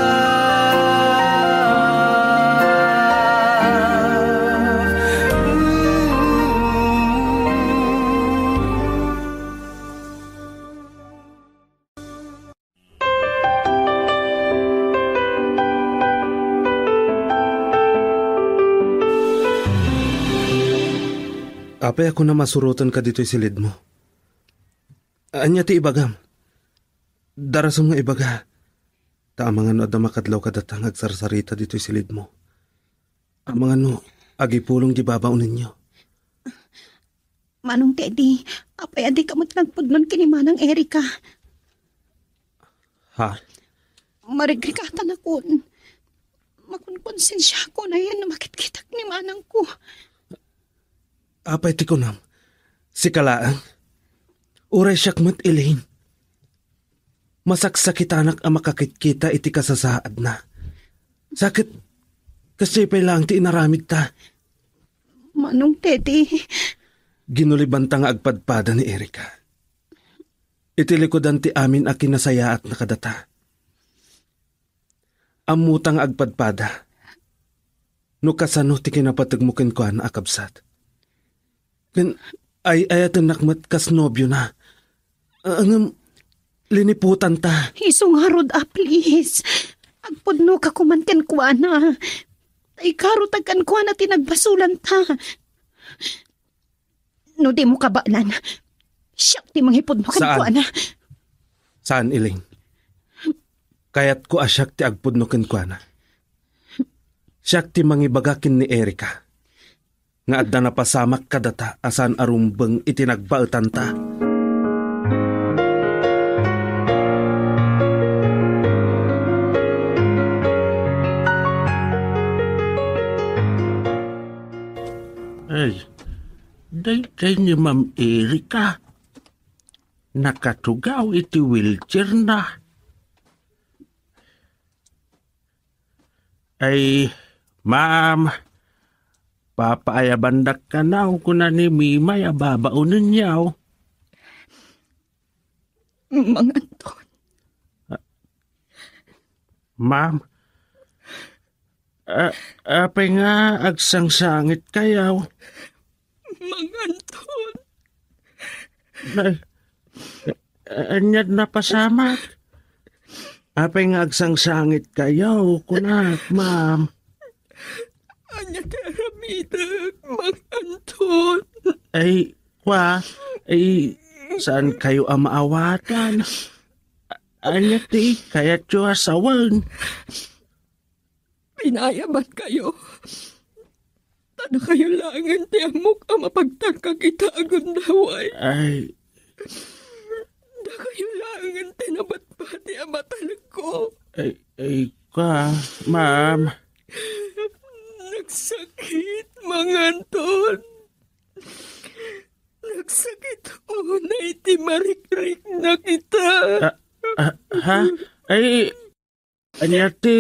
Ooh. Apay a kunam a surotenka ditoy siledmo? Ania ti ibagam? Darasem nga ibaga. Ta amangan no adda makadlaw kadata nga agsarsarita ditoy siledmo. Amangan no agipulong di babaonenyo. Manong Teddy, apay a dika met nagpudnon ken ni Manang Erika? Ha? Marigrigatanakon. Makunkonsensiakon a yan no makitkitak ni manangko. Apay ti kunam? Sika laeng? Uray siak met, Elaine. Masaksakitanak a makakitkita iti kasasaadna. Sa ket, kasdiay pay laeng ti inaramidta. Manong Teddy. Ginulibanta nga agpadpada ni Erika. Iti likudan ti amin a kinasayaatna kadata. Ammota nga agpadpada no kasano ti kinapategmo kenkuana a kabsat. Ken ay-ayatennak met kas nobiona. Ngem liniputanta. Isu ngarud a, please. Agpudnoka koman kenkuana. Ta ikarutak kenkuana ti nagbasolanta. No dimo kabaelan, siak ti mangipudno kenkuana. Saan, Elaine. Kayatko a siak ti agpudno kenkuana. Siak ti mangibaga ken ni Erika nga adda napasamak kadata a saan a rumbeng iti nagbaetanta. Ay, daydiay ni Ma'am Erika. Nakatugaw iti wheelchairna. Ay, ma'am, papaayabandak kano, kuna ni Mimay a babaonenyo. Manganton. Ma'am, a-, apay nga agsangsangitkayo? Manganton. Ay, ania't napasamak? Apay nga agsangsangitkayo, kunak, ma'am? Ania ti aramidek, Manganton? Ay, kwa, ay, saankayo a maawatan? A-, ania ti kayatyo a sawen? Pinayabankayo. Ta dakayo laengen ti ammok a mapagtangkak ita a gundaway. Ay. Dakayo laengen ti nabati a matalekko. Ay, ay, ka, ma'am. Nagsakit, Manganton. Nagsakit unay ti marikriknak ita. Ah, ah, ha? Ay, ania ti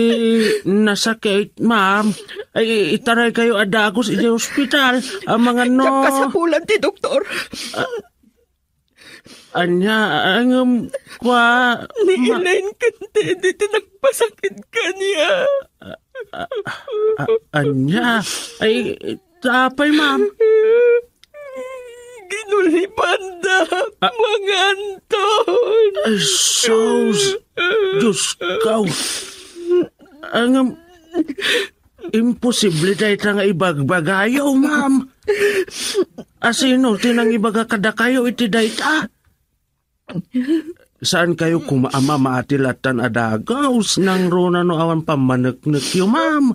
nasakit, ma'am? Ay, itaraykayo a dagus idiay ospital. Amangan no. Kasapulan ti doktor. Ah. Ania, ngem kua, ni ma- Elaine ken Teddy ti nagpasakit kaniak. A-, a-, ania? Ay, apay, ma'am? Ginulibandak, Ah. Mang Anton. Ay, sus! Diyos ko! Ngem, imposible dayta nga ibagbagayo, ma'am. Asino ti nangibaga kadakayo iti dayta? Saan kayo koma a mamaati lattan a dagaws, nangruna no awan pammaneknekyo, ma'am?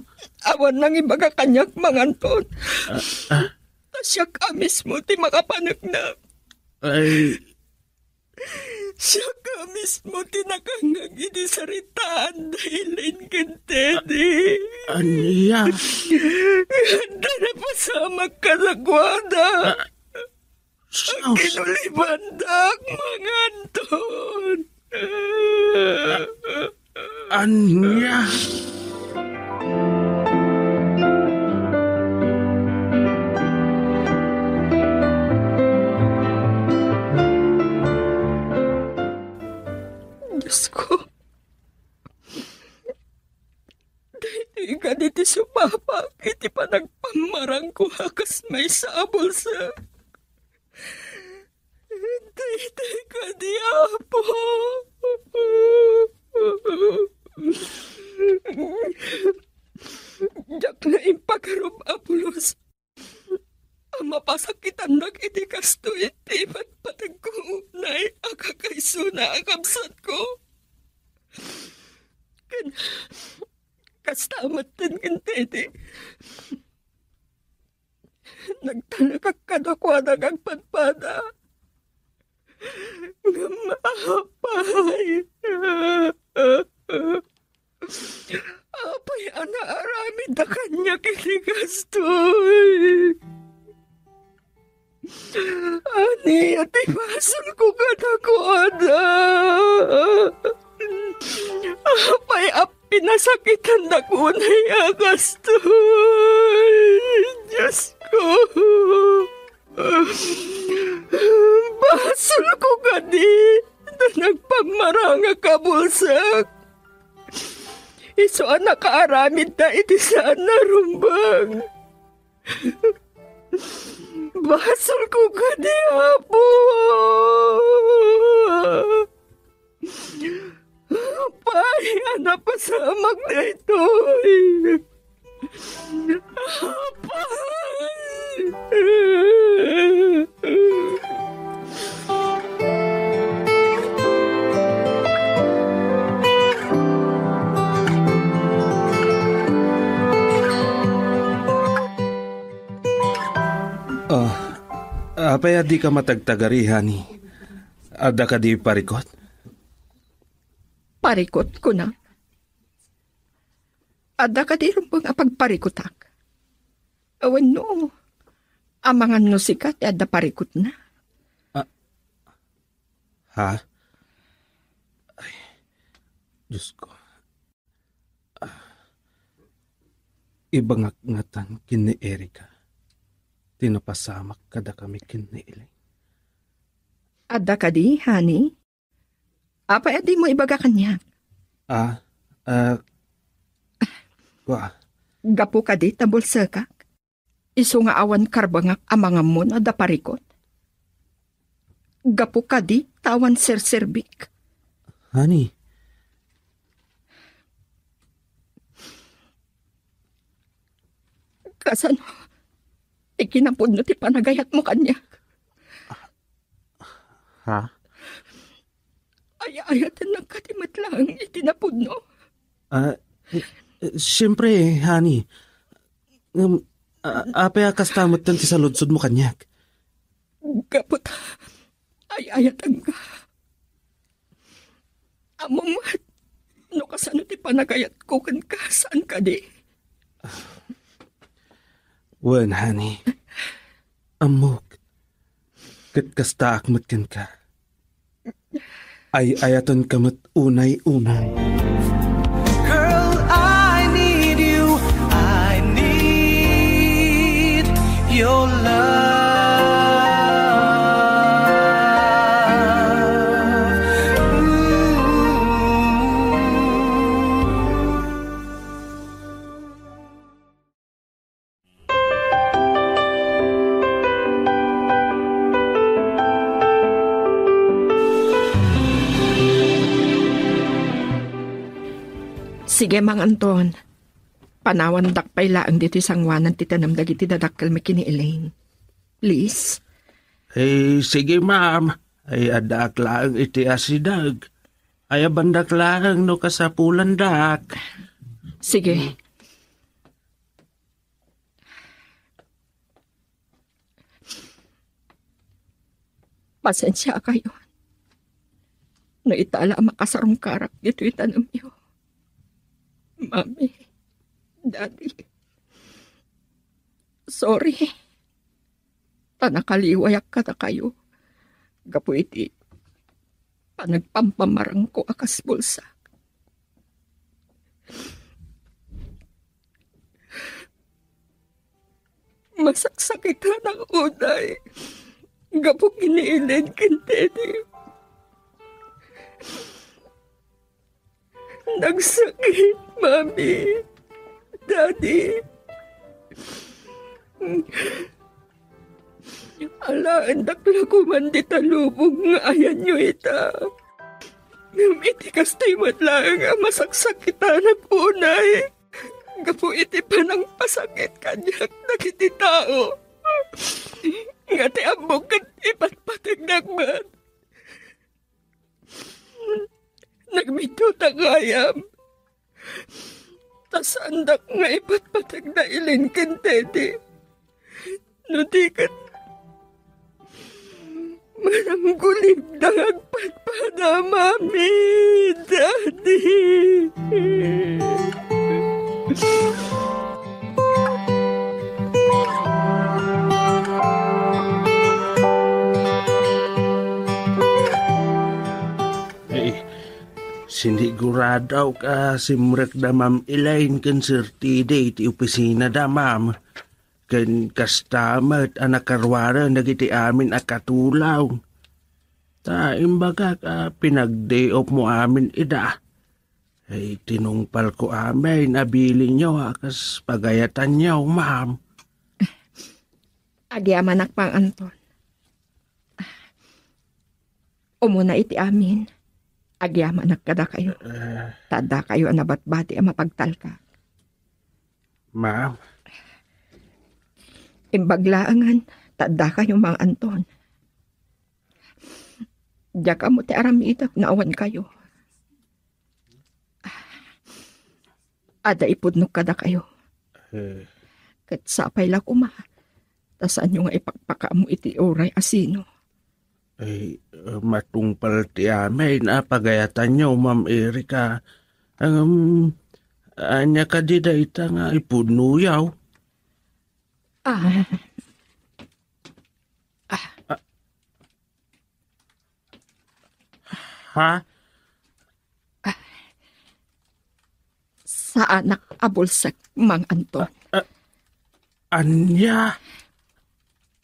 Awan nangibaga kaniak, Mang Anton. Ah, ah. Ta siak a mismo ti makapaneknek. Ay. Siak a mismo ti nakangngeg iti saritaanda ni Elaine ken Teddy. A-, ania? Adda napasamak kadakuada. Ah, Sus. Ginulibandak, Mang Anton. Ania? Diyos ko, daytoy kadi ti sumamak iti panagpammarangko a kas maysa a bulsek. Daytoy kadi, Apo. Diak la impagarup a pulos a mapasakitandak iti kastoy ti ipatpateg ko unay a kakaisuna a kabsatko. Ken kasta metten ken Teddy. Nagtalekak kadakuada nga agpadpada. Ngem apay? Apay a naaramidda kaniak iti kastoy? Ania ti basolko kadakuada? Apay a pinasakitandak unay a kastoy? Diyos ko, basolko kadi ta nagpammarangak a bulsek? Isu a nakaaramidda iti saan a rumbeng. Basolko kadi, Apo. Apay a napasamak daytoy? Apay. Ah, apay a dika matagtagari, honey? Adda kadi parikut? Parikut, kuna? Adda kadi rumbeng a pagparikutak? Wenno, amangan no sika ti adda parikutna? Ah, ha? Ay, Diyos ko. Ah, ibangak ngatan ken ni Erika ti napasamak kadakami ken ni Elaine. Adda kadi, honey? Apay a dimo ibaga kaniak? Ah, ah, kua. Gapu kadi ta bulsekak? Isu nga awan karbengak amangan no adda parikut? Gapu kadi ta awan serserbik? Honey. Kasano ti kinapudno ti panagayatmo kaniak? Ha? Ay-ayatennak kadi met laeng iti napudno? Ah, eh, eh, siempre, honey. Ngem, a-, apay a kasta metten ti saludsodmo kaniak? Gapu ta ay-ayatenka. Ammom met no kasano ti panagayatko kenka, saan kadi? Wen, honey. Ammok. Ket kastaak met kenka. Ay-ayatenka met unay-unay. Girl, I need you. I need your love. Sige, Mang Anton. Panawandak pay laeng ditoy sangoanan ti tanem dagiti dadakkelmi ken ni Elaine. Please? Eh, sige, ma'am. Ay, addaak laeng iti asideg. Ayabandak laeng no kasapulandak. Sige. Pasensiakayo no ita la a makasarungkarak ditoy tanemyo. Mami, Daddy, sorry. Ta nakaliwayak kadakayo gapu iti panagpampamarangko a kas bulsak. Masaksakitanak unay gapu ken ni Elaine ken Teddy. Nagsakit, Mami, Daddy. Alaendak la koman dita lubong nga ayanyo ita. Ngem iti kastoy met laeng a masaksakitanak unay gapu iti panangpasakit kaniak dagiti tao nga ti ammok ket ipatpategnak met. Nagmidduta gayam. Ta saandak nga ipatpateg ni Elaine ken Teddy. No di ket, mananggulibda nga agpadpada, Mami, Daddy. Eh, sinigurado a simrekda Ma'am Elaine ken Sir Teddy iti opisinada, ma'am. Ken kasta met a nakaruaren dagiti amin a katulong. Ta imbagak a pinagdiopmo amin ida. Ay, tinungpalko amin a bilinyo a kas pagayatanyo, ma'am. Agyamanak, Mang Anton. Umuna iti amin, agyamanak kadakayo. Eh. Ta addakayo a nabatbati a mapagtalka. Ma'am? Imbag laengen, ta addakayo, Mang Anton. Diak ammo ti aramidek no awan kayo. Adda ipudnok kadakayo. Eh. Ket sapay la koma, ta saanyo nga ipakpakaammo iti uray a sino. Ay, matungpal ti amin a pagayatanyo, Ma'am Erika. Ngem, ania kadi dayta nga ipudnoyo? Ah. Ah. Ah. Ha? Saanak a bulsek, Mang Anton. Ah, ah, ania?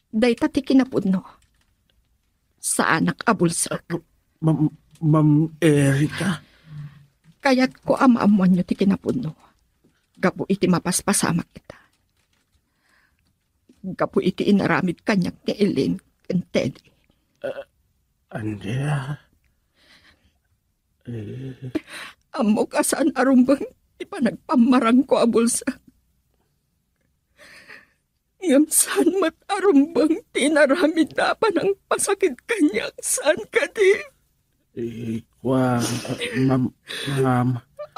Dayta ti kinapudno. Saanak a bulsek. Ah, Ma'am, Ma'am Erika? Kayatko a maammoanyo ti kinapudno. Gapu iti mapaspasamak ita. Gapu iti inaramid kaniak ni Elaine ken Teddy. Ah, ania? Eh. Ammok a saan a rumbeng ti panagpammarangko a bulsek. Ngem saan met a rumbeng ti inaramidda a panangpasakit kaniak, saan kadi? Eh, kua, ma'am, ma'am.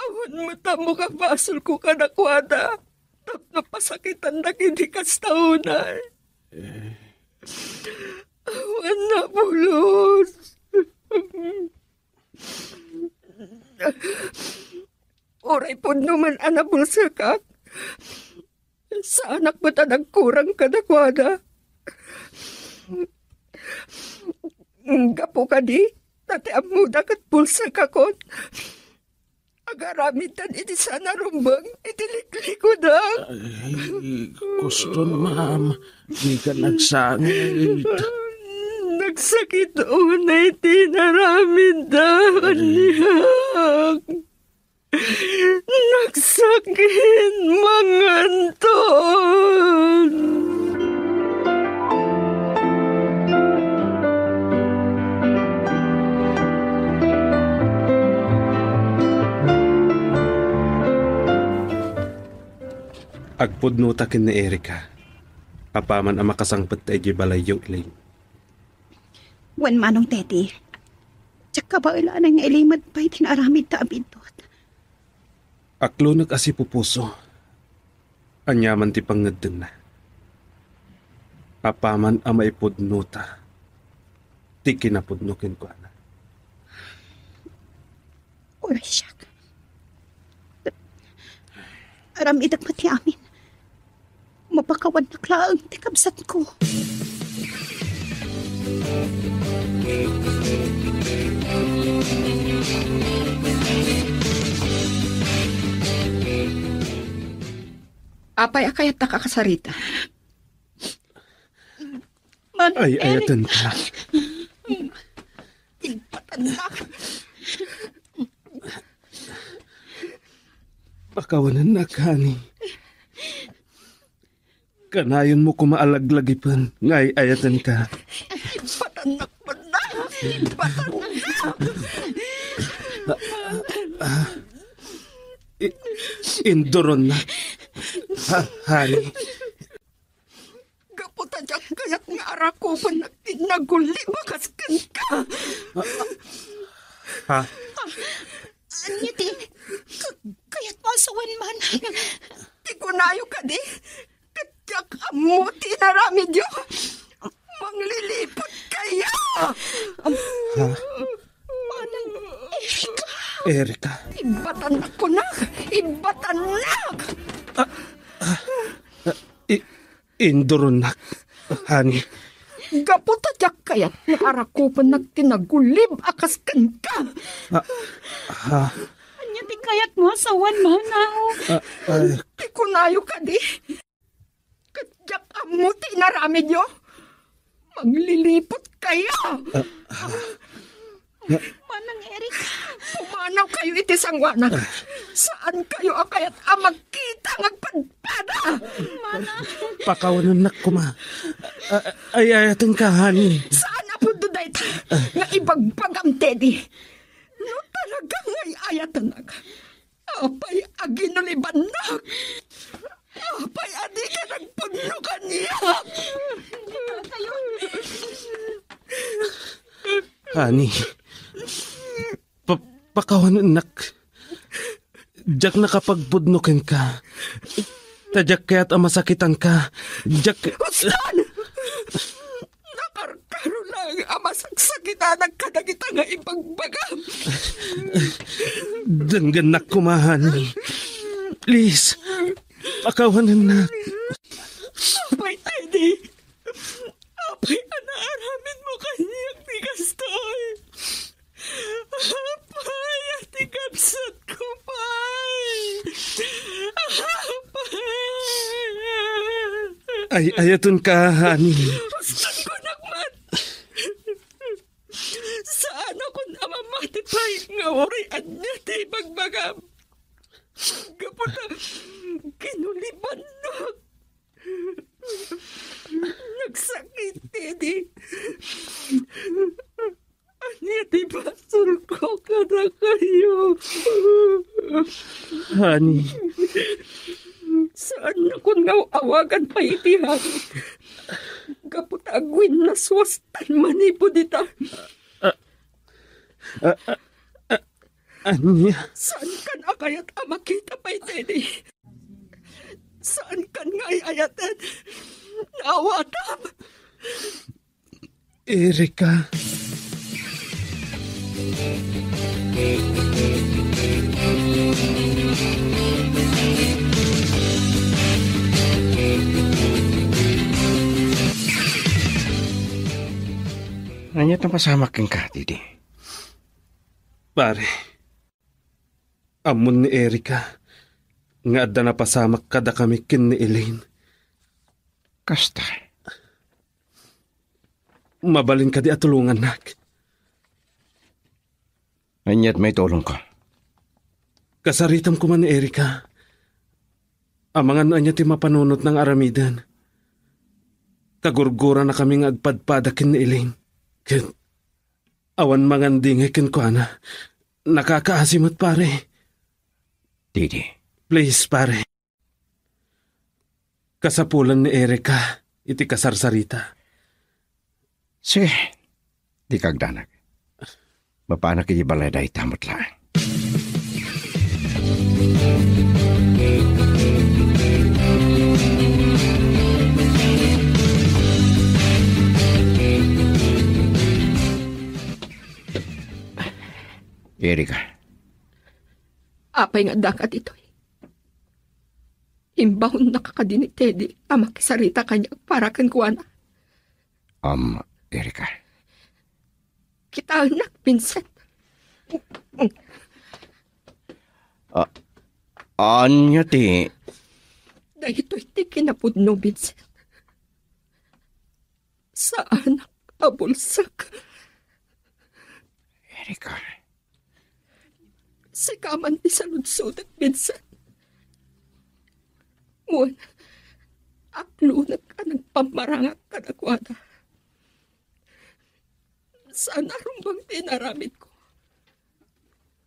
Awan met ammok a basolko kadakuada tapno pasakitan dagiti kasta unay. Eh. Awan napulos. Uray pudno man a nabulsekak, saanak met a nagkurang kadakuada. Gapu kadi, ta ti ammoda ket bulsekakon. Agaramiddan iti saan a rumbeng iti liklikuda. Ay, kuston, ma'am. Dika nagsangit. Nagsakit unay ti inaramidda kaniak. Nagsakit, Mang Anton. Agpudnota ken ni Erica apaman a makasangpet ta idiay balayyo, Elaine. Wen, Manong Teddy, diak kabaelan nga ilimed pay ti naaramidta a biddut. Aklonek a sipupuso. Aniaman ti pangngeddengna. Apaman a maipudnota ti kinapudno kenkuana. Uray, siak. Aramidek met ti amin. Mapakawannak laeng ti kabsatko. Apay a kayattak a kasarita? Manong Ay, Eric. Ayatenka. Impatannak. Pakawanennak, honey. Kanayonmo koma a laglagipen nga ay-ayatenka. Impatannak, banda! Impatannak! Ah, ah. I-, induronnak. Ha, honey. Gapu ta diak kayat nga arakupennak ti nagulib a kas kenka. Ha? Ania ti k-, kayatmo a sawen man? Ti kunayo kadi, ket diak ammo ti inaramidyo. Mangliliput kayo! Ha? Manang Erica. Erica. Ibatannak kunak! Ibatannak! Ah, ah, ah, i-, Induronnak, honey. Gapu ta diak kayat nga arakupennak ti nagulib a kas kenka. Ah, ah. Ania ti kayatmo a sawen, Manang? Ah, ay. Ti kunayo kadi, ket diak ammo ti inaramidyo. Mangliliput kayo. Ah, ah. Manang Eric. Pumanaw kayo iti sangoanak. Saan kayo a kayat a magkita nga agpadpada? Manang. Pakawanennak koma. A-, a-, ay-ayatenka, honey. Saan a pudno dayta nga ibagbagam, Teddy? No talaga nga ay-ayatennak, apay a ginulibannak? Apay a dika nagpudno kaniak? Honey, pa-, pakawanennak. Diak nakapagpudno kenka. Ta diak kayat a masakitanka. Diak Huston! Nakarkaro lang a masaksakitanak kadagita nga ibagbagam. Denggennak koma, honey. Please, pakawanennak. Apay, Teddy. Apay a naaramidmo kaniak ti kastoy. Apay a ti kabsatko pay. Apay. Ay-ayatenka, honey. Huston, kunak met. Saan a kun a mamati pay nga uray ania ti ibagbagam. Gapu ta kinulibannak. Nagsakit, Teddy. Ania ti basolko kadakayo? Honey. Saan a kun nga awagan pay iti hari. Gapu ta agwinnaswastan manipud ita. Ah, ah, ah, ah, ania? Saankan a kayat a makita pay, Teddy. Saankan nga ay-ayaten. Naawatam. Erika. Ania ti napasamak kenka, Didi? Pare, ammon ni Erika nga adda napasamak kadakami ken ni Elaine. Kasta. Mabalin kadi a tulongannak? Ania't maitulongko? Kasaritam koma ni Erika. Amangan no ania ti mapanunotna nga aramiden. Kagurgurannakami nga agpadpada ken ni Elaine. Ket awan mangandingay kenkuana. Nakakaasi met, pare. Didi. Please, pare. Kasapulan ni Erika iti kasarsarita. Sige, dika agdanag. Mapanak iti balay dayta met laeng. Erika. Apay nga addaka ditoy? Imbawonnaka kadi ni Teddy a makisarita kaniak para kenkuana? Am, Erika. Kitaennak, Vincent. A-, ania ti Daytoy ti kinapudno, Vincent. Saanak a bulsak. Erika. Sika man ti saludsodek, Vincent. Wen, aklonek a nagpammarangak kadakuada. Saan a rumbeng ti inaramidko.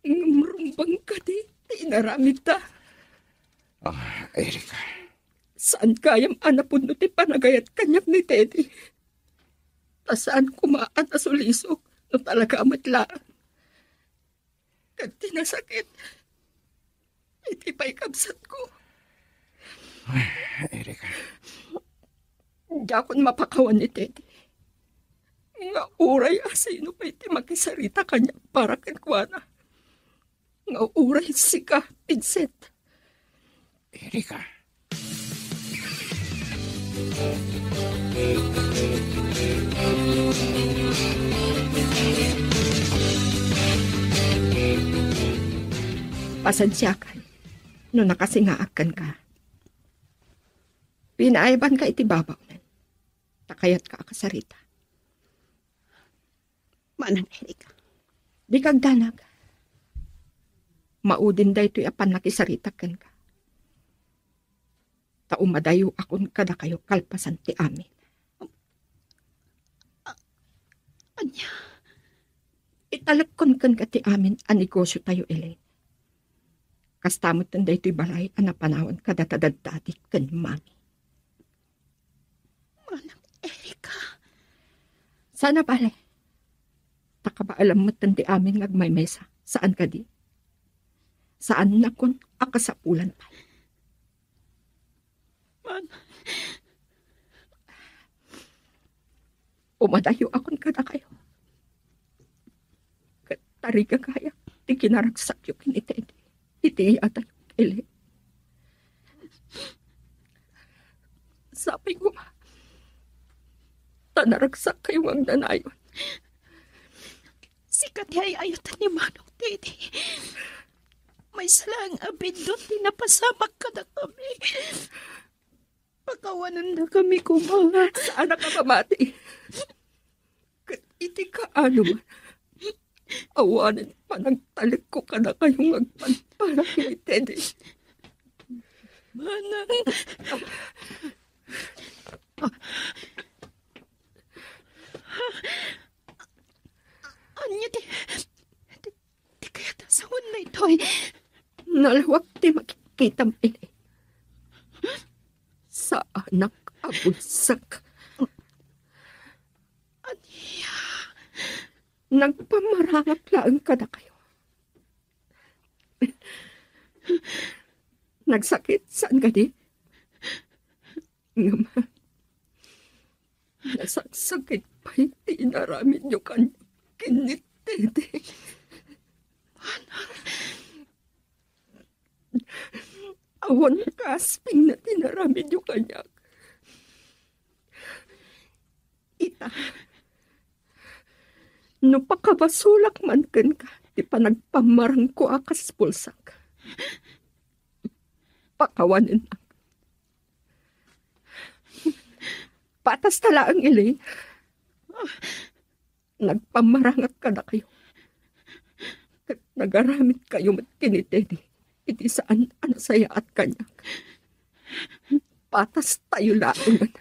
Ngem rumbeng kadi ti inaramidda. Ah, Erika. Saan gayam a napudno ti panagayat kaniak ni Teddy. Ta saan koma a nasulisok no talaga met laeng. Ket ti nasakit, iti pay kabsatko. Ay, Erika. Diakon mapakawan ni Teddy nga uray a sino pay ti makisarita kaniak para kenkuana, nga uray sika, Vincent. Erika. Pasensiakan no nakasingaak kenka. Pinaaybanka iti babaw, ta kayatka a kasarita. Manang Erika. Dika agdanag. Maudin daytoy a pannakisaritak kenka. Ta umadayoakon kadakayo kalpasan ti amin. A-, ania? Italekkon kenka ti amin a negosiotayo, Elaine. Kasta met daytoy balay a napanawan kadata daddadi ken mami. Manang Erika. Saan a bale. Ta kabaelam met ti amin nga agmaymaysa. Saan kadi? Saannakon a kasapulan pay. Man. Umadayoakon kadakayo. Ket tarigagayak ti kinaragsakyo ken ni Teddy iti iyatayo, Eli. Sapay koma ta naragsakkayo nga agnanayon. Sika ti ay-ayaten ni Manong Teddy. Maysa laeng a biddut ti napasamak kadakami. Pakawanennakami koma. Saanak a pamati. Ket iti kaano man, awanen panagtalekko kadakayo nga agpagparak ni Teddy. Manang. Ania ti, ti, ti kayat a sawen daytoy? Nalawag ti makitkitam, Eli. Saanak a bulsak. Ania? Nagpammarangak laeng kadakayo. Nagsakit, saan kadi? Ngem, nasaksakit pay ti inaramidyo kaniak ken ni Teddy. Awan kaaspingna ti inaramidyo kaniak. Ita, no pakabasolak man kenka ti panagpammarangko a kas bulsak, pakawanennak. Patas ta laeng, Eli. Nagpammarangak kadakayo. Ket nagaramidkayo met ken ni Teddy iti saan a nasayaat kaniak. Patastayo laengen.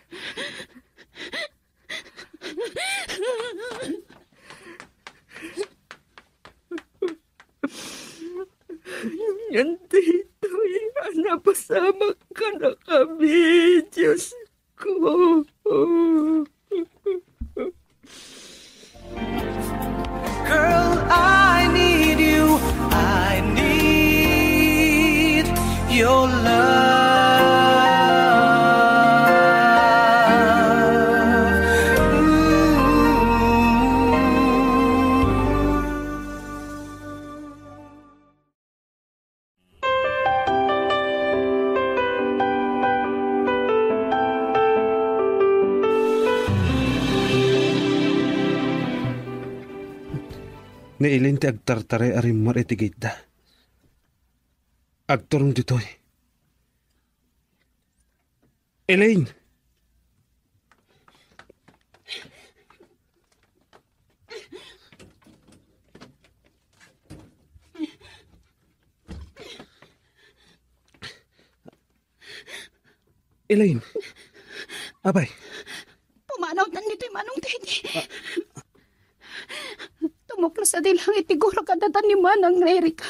Ngem ditoy a napas Mapasamak kadakami, Diosko. Girl, I need you. I need your love. Ooh. Ni Elaine ti agtartaray a rimmuar iti gitda. Agturong ditoy. Elaine! Elaine! Apay! Pumanawtan ditoy Manong Teddy. Ah. Tumuklo sadi langit ti gurok a datan ni Manang Erika.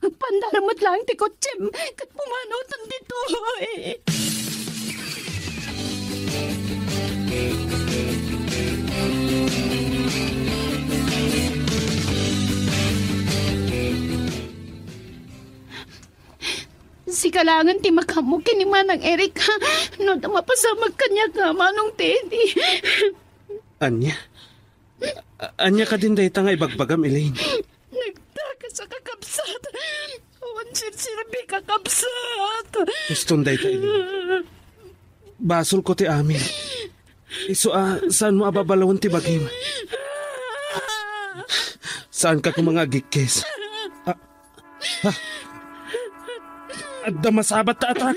Pandarem met laeng ti kotsem ket pumanawtan ditoy. Sika laengen ti makaammo ken ni Manang Erika. No adda mapasamak kaniak, Manong Teddy. Ania? A-, ania kadin dayta nga ibagbagam, Elaine? Nagtakas a kakabsat. Awan serserbi, kakabsat. Huston dayta, Elaine. Basolko ti amin. Isu a, saanmo a babalawen ti bagim. Saanka koma nga agikkis. A, Ha? Adda masabat ta atak.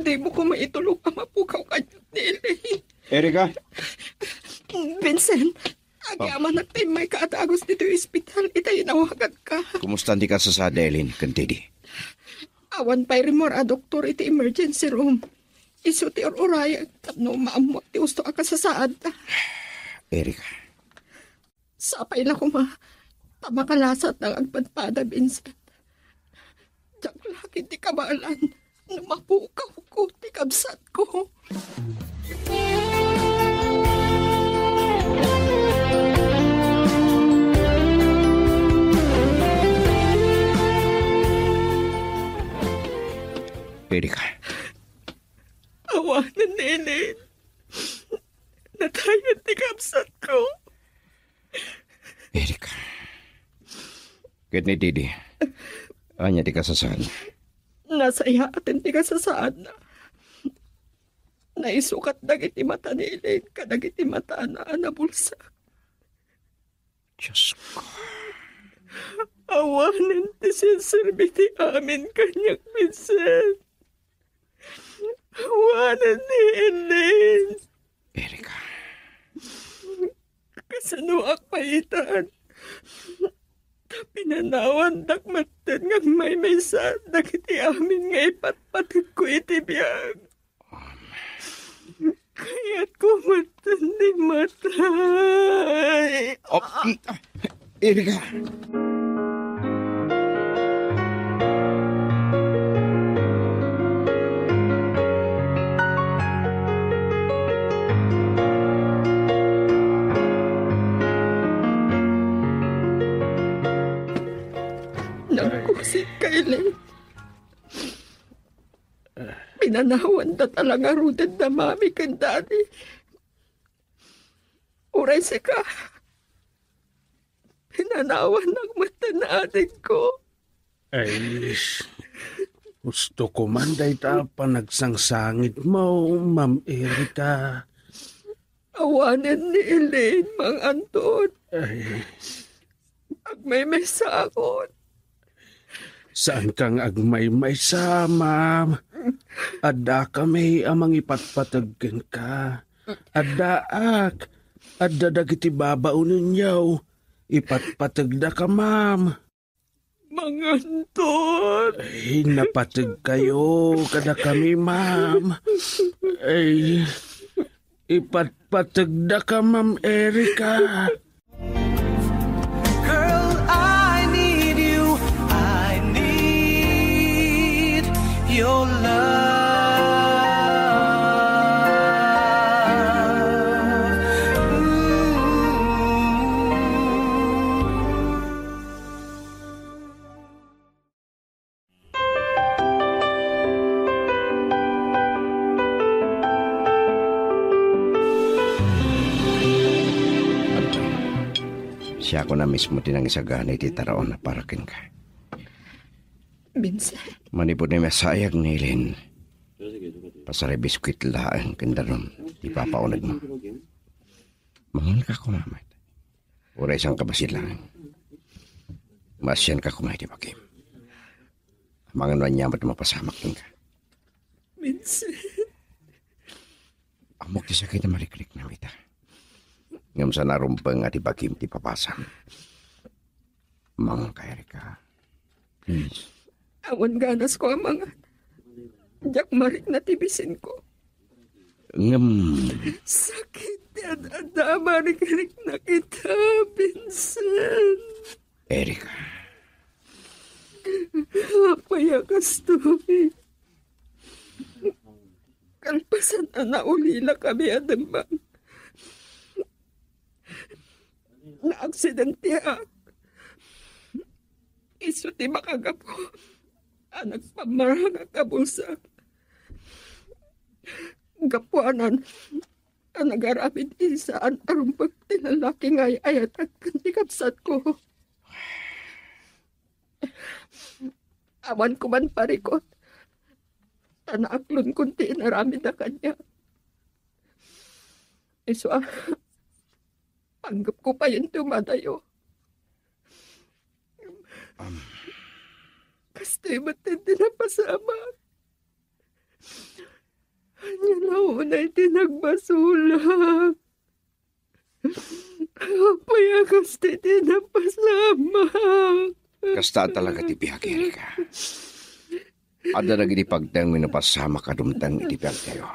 Dimo koma itulok a mapukaw kaniak ni Elaine. Erika? Vincent, agyamanak ta immayka a dagus ditoy ospital ita inawagakka. Kumusta ti kasasaad ni Elaine ken Teddy? Awan pay rimmuar a doktor iti emergency room. Isu ti ur-urayek tapno maammoak ti usto a kasasaadda. Erika. Sapay la koma ta makalasat nga agpadpada, Vincent. Diak la ketdi kabaelan no mapukawko ti kabsatko. Erika. Awanen ni Elaine. Natayen ti kabsatko. Erika. Ket ni Teddy, ania ti kasasaadna? Nasayaaten ti kasasaadna. Naisukat dagiti mata ni Elaine kadagiti matana a nabulsak. Diosko. Awanen ti serserbi ti amin kaniak, Vincent. Awanen ni Elaine. Erika. Kasanoak pay itan? Ta pinanawandak metten nga agmaymaysa dagiti amin nga ipatpategko iti biag. Kayatko metten ti matay. Oh, mm, ah, Erika. Nagkusik ka, Elaine. Pinanawanda ta la ngaruden da Mami ken Daddy. Uray sika, pinanawannak met ti adingko. Ay, gusto ko man dayta panagsangsangit mo, Ma'am Erika. Awanen ni Elaine, Mang Anton. Ay. Agmaymaysaakon. Saanka nga agmaymaysa, ma'am. Addakami a mangipatpateg kenka. Addaak. Adda dagiti babaonenyo. Ipatpategdaka, ma'am. Manganton. Ay, napateg kayo kadakami, ma'am. Ay, ipatpategda ka, Ma'am Erica. Girl, I need you. I need your love. Mm. Siakon a mismo ti nangisagana iti taraon a para kenka. Vincent. Manipud ni masayag ni Ellen, pasaribiskwit laeng ken danum ti papaunegmo. Mangan ka koma met. Uray saan ka basilan. Maasian ka koma iti bagim. Amangan no ania met mapasamak kenka. Vincent. Ammok ti sakit a marikriknam ita. Ngem saan a rumbeng a ti bagim ti papasam. Mangan ka, Erica. Please. Awan ganasko a mangan. Diak marikna ti bisinko. Ngem. Sakit ti ad-adda a marikriknak ita, Vincent. Erica. Apay a kastoy? Kalpasan a naulilakami a demmak, naaksidentiak. Isu ti makagapu a nagpammarangak a bulsak. Gapuanan a nagaramid iti saan a rumbeng ti lalaki nga ay-ayatek ken ti kabsatko. Awan koman parikut, ta naaklon kon ti inaramid a kaniak. Isu a, panggepko payen ti umadayo. Am. Kastoy met ti napasamak. Ania la unay ti nagbasolak? Apay a kasta ti napasamak? Kasta talaga ti biag, Erica. Adda dagiti pagteng wenno pasamak a dumteng iti biagtayo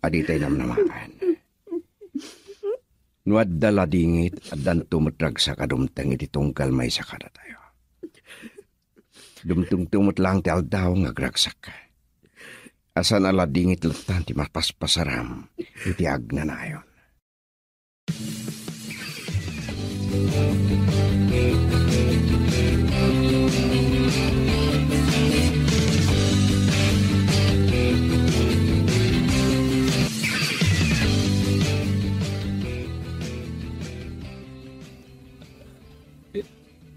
a ditay namnamaen. No adda ladingit, addanto met ragsak a dumteng iti tunggal maysa kadatayo. Dumtengto met laeng ti aldaw nga agragsak. A saan a ladingit latta ti mapaspasaram iti agnanayon. E-,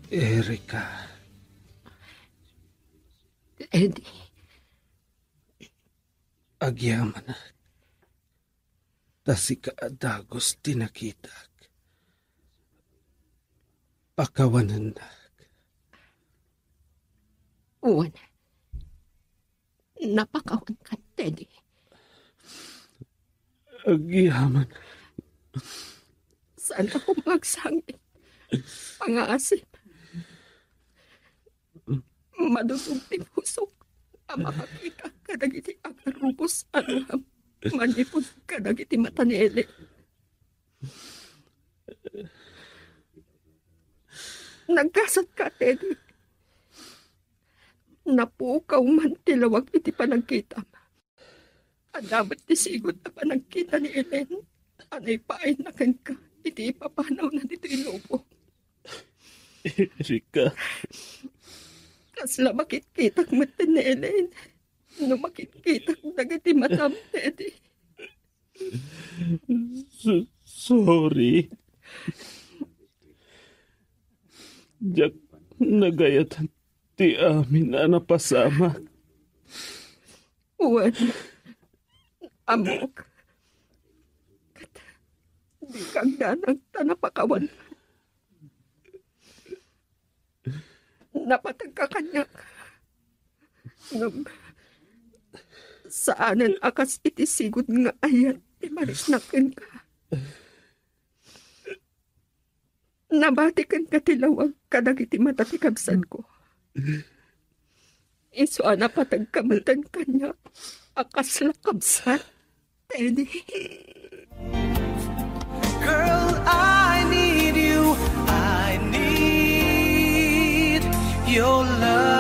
Erica. Eddie. Agyamanak. Ta sika a dagus ti nakitak. Pakawanennak. Wen, napakawankan, Teddy. Agyaman. Saan a koma nga agsangit. Pangasim. Madutog ti pusok a makakita kadagiti agarubos a ruam manipud kadagiti mata ni Eli. Nagkasatka, Teddy. Napukaw man ti lawag iti panagkitam. Adda met ti sigud a panagkita ni Ellen a naipaayna kenka iti ipapanawna ditoy lubong. Erika. Kasla makitkitak met ni Ellen no makitkitak dagiti matam, Teddy. S-, sorry. Diak nagayatan ti amin a napasamak. Wen, ammok. Ket dika agdanag ta napakawan. Napategka kaniak. Ngem saanen a kas iti sigud nga ayat ti marisnak kenka. Nabatiken ka ti lawag kadagiti mata ti kabsatko. Isu a napateg ka metten kaniak a kasla kabsat, Teddy. Girl, I need you. I need your love.